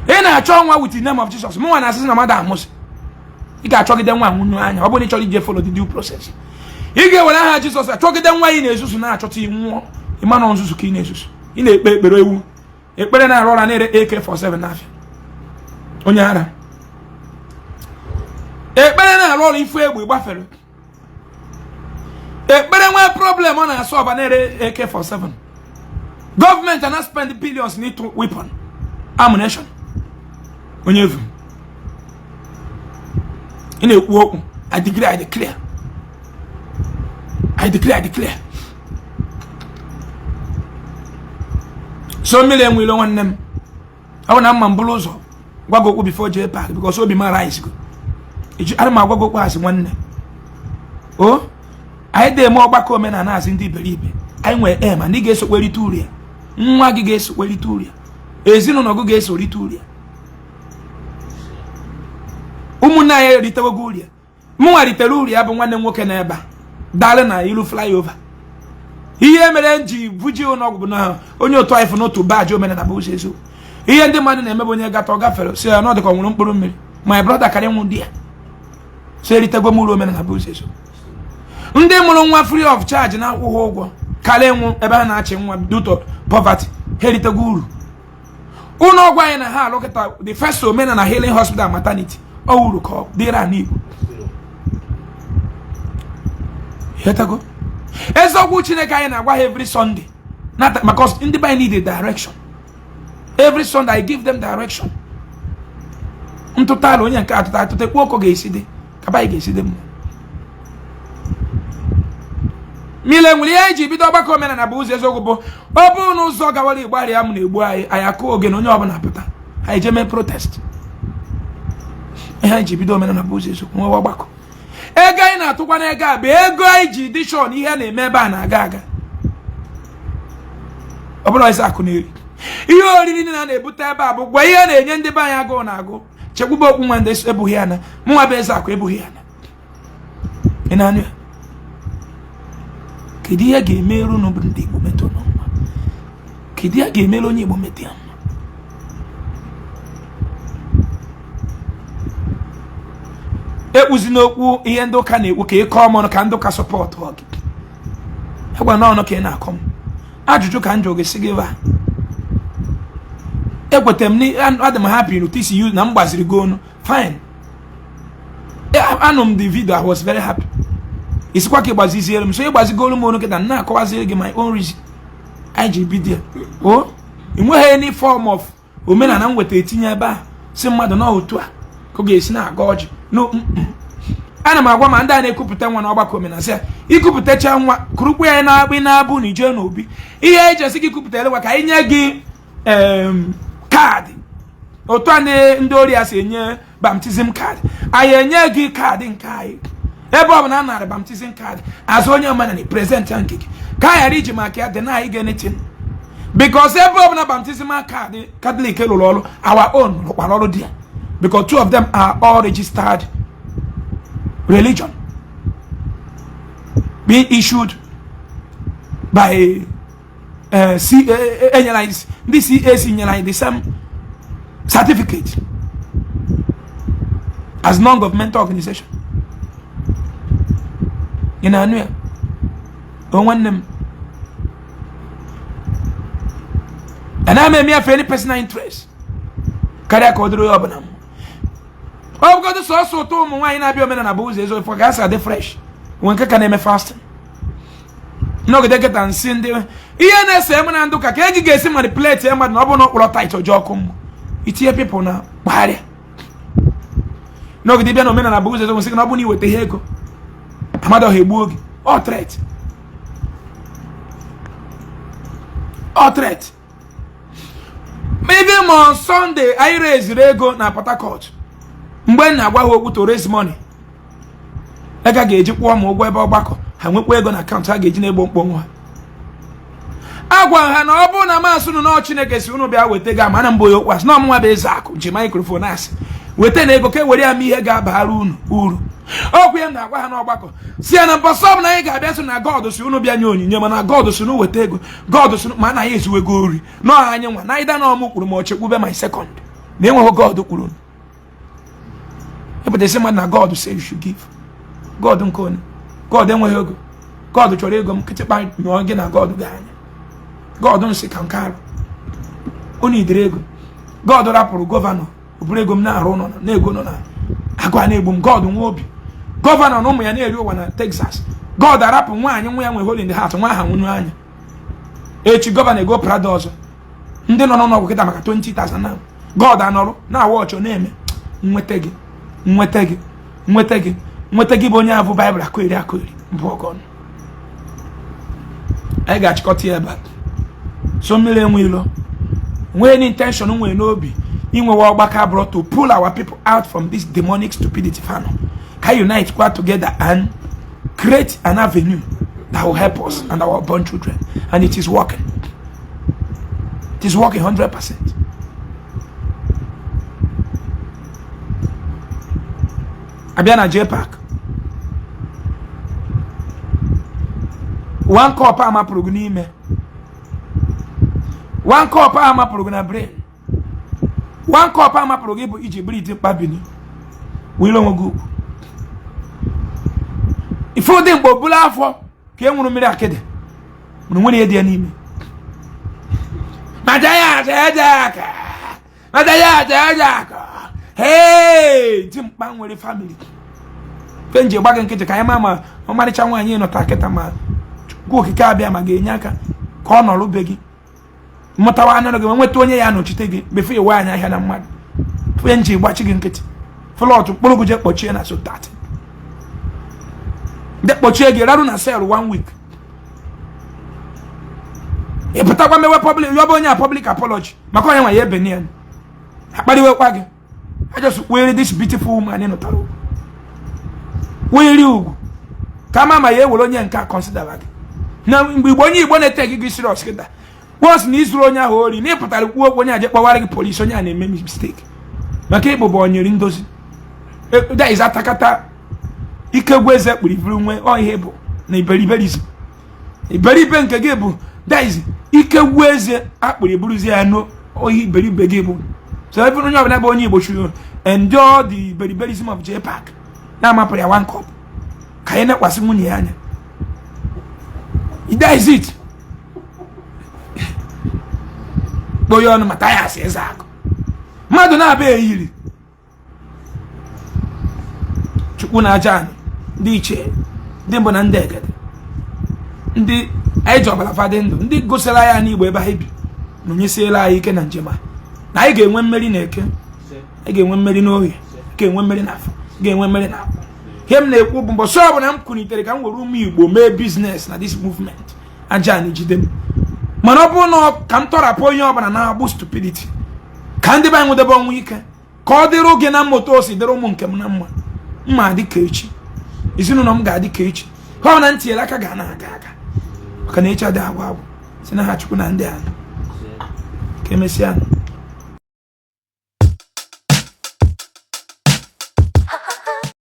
[SPEAKER 1] ị na-achọ nwa with the name of Jesus. Mụnwa na-asịsị na mmadụ amụsị, ị ga-achọgide nwa nwunye anya. Ọ bụrụ na ị chọrọ ije follow the due process, ị ga-ewere aha Jizọs achọgide nwa. Ị na-ezuzu na-achọta nwụọ, ịma na nzuzu ka ị na-ezuzu. Ị na-ekpe ekpere ewu, ekpere na-arụ ọra, na-ere AK47 n'afịa. Onye ara, ekpere na-arụ ọrụ, ifu egbe gbafere. Ekpere nwee problem ọ na-asọ ọba, na-ere AK47. Gọọmenti ana spend billions n'ịtụ weapon, ammunition. Onye evu, ị na-ekwu okwu. I declare, I declare, I declare, I declare. So mmiri enwe ilo. Nwanne m, ọ bụ na mma m bụrụ ụzọ gwa gị okwu before jee park, because obi m arise go ana m agwa gị okwu asị. Nwanne o, anyị dị eme ọgbakọ omenala asị ndị iberibe. Anyị nwere em ndị ga-esokwe rite uru ya. Nwa gị ga-esokwe rite uru ya, ezinụlọ gị ga-eso rite uru ya, ụmụnne anyị eritewego uru ya. Mụnwa ritere uru ya bụ nwanne m nwoke n'ebe a daalụ na ilu flyover. Ihe mere m ji buji ụlọọgwụ bụ na onye otu anyị fụ n'otu baji omenala bụ ụzọ eziokwu. Ihe ndị mmadụ na-emebe, onye gata ọ gafere, si ya na ọ dịka ọ nwụrụ mkpụrụ mmiri. My brother karịa nwụ di ya, so eritego m uru omenala bụ ụzọ eziokwu. Ndị mụrụ nwa free of charge na-akwụghị ụgwọ karịa ịnwụ ebe ha na-achị nwa due to poverty, ha eritego uru. Ụlọ ọgwụ anyị na ha alụ kịta, the first omenala healing hospital maternity, ọ uru ka ọ dịrị ala Igbo. Ịghọtago? Eziokwu Chineke anyị na-agwa ha every Sunday, maka ndị be anyị need a direction. Every Sunday I give them direction. Ntụtara onye nke atụta atụta ekwu ọkọ ga-esi dị ka anyị ga-esi dị mma. Mile nwere ihe anyị ji bido ọgbakọ omenala bụ ụzọ eziokwu bụ ọ bụrụ na ụzọ gawara Igbariam na-egbu anyị, anyị akụ ogene, onye ọbụla pụta, anyị jee mee protest. Ihe anyị ji bido omenala bụ ụzọ eziokwu nwewe ọgbakọ. Ego anyị na-atụkwa n'ego a bụ ego anyị ji dị sure na ihe na-eme ebe a na-aga aga. Ọ bụrụ eze akụ na-eri ihe oriri niile a na-ebute ebe a bụ gwa ihe na-enye ndị be anyị agụụ na-agụ. Chekwube okwu nwa ndị ebughị ya na mụnwa bụ eze akụ ebughị ya na ị na-anụ ya. Kedu ihe ga-emerụ unu bụ ndị Igbo metụ mma? Kedu ihe ga-emere onye Igbo metụ ya mma? Ekpuzi n'okwu ihe ndị ụka na-ekwu ka ị kọọ m ọnụ ka ndị ụka support gị. Egwa n'ọnụ ka ị na-akọ m ajụjụ ka m jụ gị sị gị ba ekweta m adị m happy n'otu isi na m gbaziri gị ọnụ. Fine, anụ m the video, I was very happy. Isikwa ka ịgbaziziere m, so ịgbazigolu m ọnụ kịta na-akọwaziri gị my own reason anyị ji bido ya. O enweghị any form of omenala m nweta etinye ebe a si mmadụ na otu a ka ọ ga-esi na-aga ọjị. No, ana m agwa ma ndị a na-ekupụta nwa n'ọgbakọ omenala sị ya ikupụtacha nwa kurukwu ya na-akpị na-abụ na ije n'obi. Ihe eji esi gị kupụtara nwa ka anyị nye gị kaadị otu a ndị ori a si enye baptism card. Anyị enye gị kaadị nke anyị ebe ọ bụ na a nara baptism card azụ onye omenala present ya nke gị ka a ghara iji maka ya deny gị anything, because ebe ọ bụ na baptism card Catholic lụrụ ọrụ, our own rụkwara ọrụ dị ya, because two of them are all registered religion being issued by C enyere anyị ndị CAC nyere anyị the same certificate as non-governmental organization. Ị na-anụ ya? O nwanne m, anaghị m eme ya for any personal interest karịa ka ọ dịrị onye ọbụla m. Ọ bụgodị sọsọ ụtọ ụmụ nwaanyị na-abịa omenala bụ ụzọ eziokwu ka a adị fresh nwe nke ka na-eme fasting n'ogide kịta nsị ndị ihe na-ese eme na ndụ ka ka eji ga-esi manipulate mmadụ na ọ bụrụ na ọkpọrọ tithe ọjọọ ọkụ mmụọ itinye people na kpagharịa n'ogide bịa na omenala bụ ụzọ eziokwu sị na ọ bụrụ na iweta ihe ego amadọghị egbuo gị. Ọ threat, ọ threat. Maybe ma on Sunday anyị raisiri ego na Port Harcourt mgbe m na-agwa ha okwu to raise money ego a ga-eji kwụọ m ụgwọ ebe ọgbakọ ha nwekwa ego na akaụntụ ha ga-eji na-egbo mkpọnwụ ha. Agwa ha na ọ bụrụ na masị unu na Chineke si unu bịa weta ego ama na mbụ ya okwu asị na ọmụnwa bụ eze akụ ji microphone asị weta na ego ka e were ya mee ihe ga-abara unu uru. Okwu ya na-agwa ha n'ọgbakọ si ya na mbọsọ ọbụla anyị ga-abịa sị na God si unu bịa nye onyinye, mana God si unu weta ego, God si ma anaghị ezuwe ego ori nọọ anyị nwa na ịda na ọmụ kwuru ma ọ chekwube my second na enweghị God kwuru epụtasị mmadụ na God say you should give. God nke onye God enweghị ego. God chọrọ ego m kịtịkpa nyụọ gị na God ga-anya God nsị ka nke arụ unu idere ego. God rapụrụ governor o buru ego m na-arụ ụlọ na ego nọ na agụ a na-egbu m. God nwe obi governor na ụmụ ya na-eri ụwa na Texas. God arapụ nwaanyị nwa ya nwe hole in the heart nwa aha nwụnụ anya echi governor ego Prado ọzọ ndị nọ n'ụlọ ọgwụ kịta maka 20,000 na God anọrụ na-awa ọchọ na-eme nweta gị nweta gị nweta gị nweta gị bụ onye abụ Baịbụl akụeri akụeri mbụ ọgọ anyị ga-achịkọta ya ebe a. So mmiri enwe ilo nwee any intention nwere n'obi inwewe ọgbakọ abụrụ to pull our people out from this demonic stupidity fanụ ka unite kwa together and create an avenue that will help us and our unborn children, and it is working. It is working 100%. Abịa na JPAC, one cup a mapụrụ gị n'ime, one cup a mapụrụ gị na brain, one cup a mapụrụ gị bụ iji bụrụ iti mkpabini were onwe gị ugwu ife ụdị mgbe obula afọ ka e nwụrụ mmiri akịdị mana nwere ihe dị ya n'ime ma ja ya aja eje aka Mata ya aja aja akụ. Hey, dimkpa nwere family. Fe nji gba gị nkịtị ka anyị ma ma ọmarịcha nwaanyị nọta kịta ma Chukwu Okike Abịama ga-enye aka ka ọ nọrọ be gị mụtawa anụ gị ma nweta onye ya anọchite gị before iwe anyị ahịa na mmadụ. Fe nji gbachi gị nkịtị flọt mkpụrụ gị jee kpọchie na so 30 ndị kpọchie gị rarụ na cell one week, ị pụtakwa mewe public yọba onye a public apology maka onye nwa ya ebeni ya akparịwekwa gị. I just wear this beautiful woman nụtara ugwu were ugwu ka ama ma ya ewere onye nke a consider gị na mgbe Igbo onye Igbo na-ete gị serious kịta once na izuru onye ahụ ori na ịpụtara kwuo okwu onye aje kpọwara gị polisi, onye a na-eme mistake maka ịbụbụ onyeri ndozi. That is atakata ike gwu eze kpuru iburu nwe ọ ihe bụ na iberiberism iberibe nke gị bụ. That is ike gwu eze akpụrụ eburuzie ya n'ohi iberibe gị bụ. So ebe onye ọbụla bụ onye Igbo should endure the iberiberism of JPAC na-amapụrụ ya one cup ka anyị nekwasị nwunye ya anya. That is it. Kpoo ya ọnụ mata ya asị eze akụ mmadụ na-abịa eyiri Chukwu na aja anyị, ndị ichie, ndị mbụ na ndị egede, ndị anyị ji ọbara fadị ndụ, ndị gosiri anyị n'Igbo ebe anyị bi na onyesiela anyị ike na njem a na anyị ga-enwe mmeri na Eke, anyị ga-enwe mmeri n'Orie, ga-enwe mmeri na Afọ, ga-enwe mmeri na Akwụ. Ihe m na-ekwu bụ mbọsị ọbụla m kwunitere ka m were ụmụ Igbo mee business na this movement, aja anyị jide m. Mana ọ bụrụ na ka m tọrapụ onye ọbụla na-agbụ stupidity ka ndị be anyị nwedebe ọnwụ ike ka ọ dịrị oge na mmụta o si dịrị ụmụ nke m na mma mma dị ka echi, ezinụlọ m ga-adị ka echi, ka ọ na ntinyere aka ga na-aga aga maka na echi adịghị agwụ agwụ. Si na ha Chukwu na ndị ahụ ka emesịa.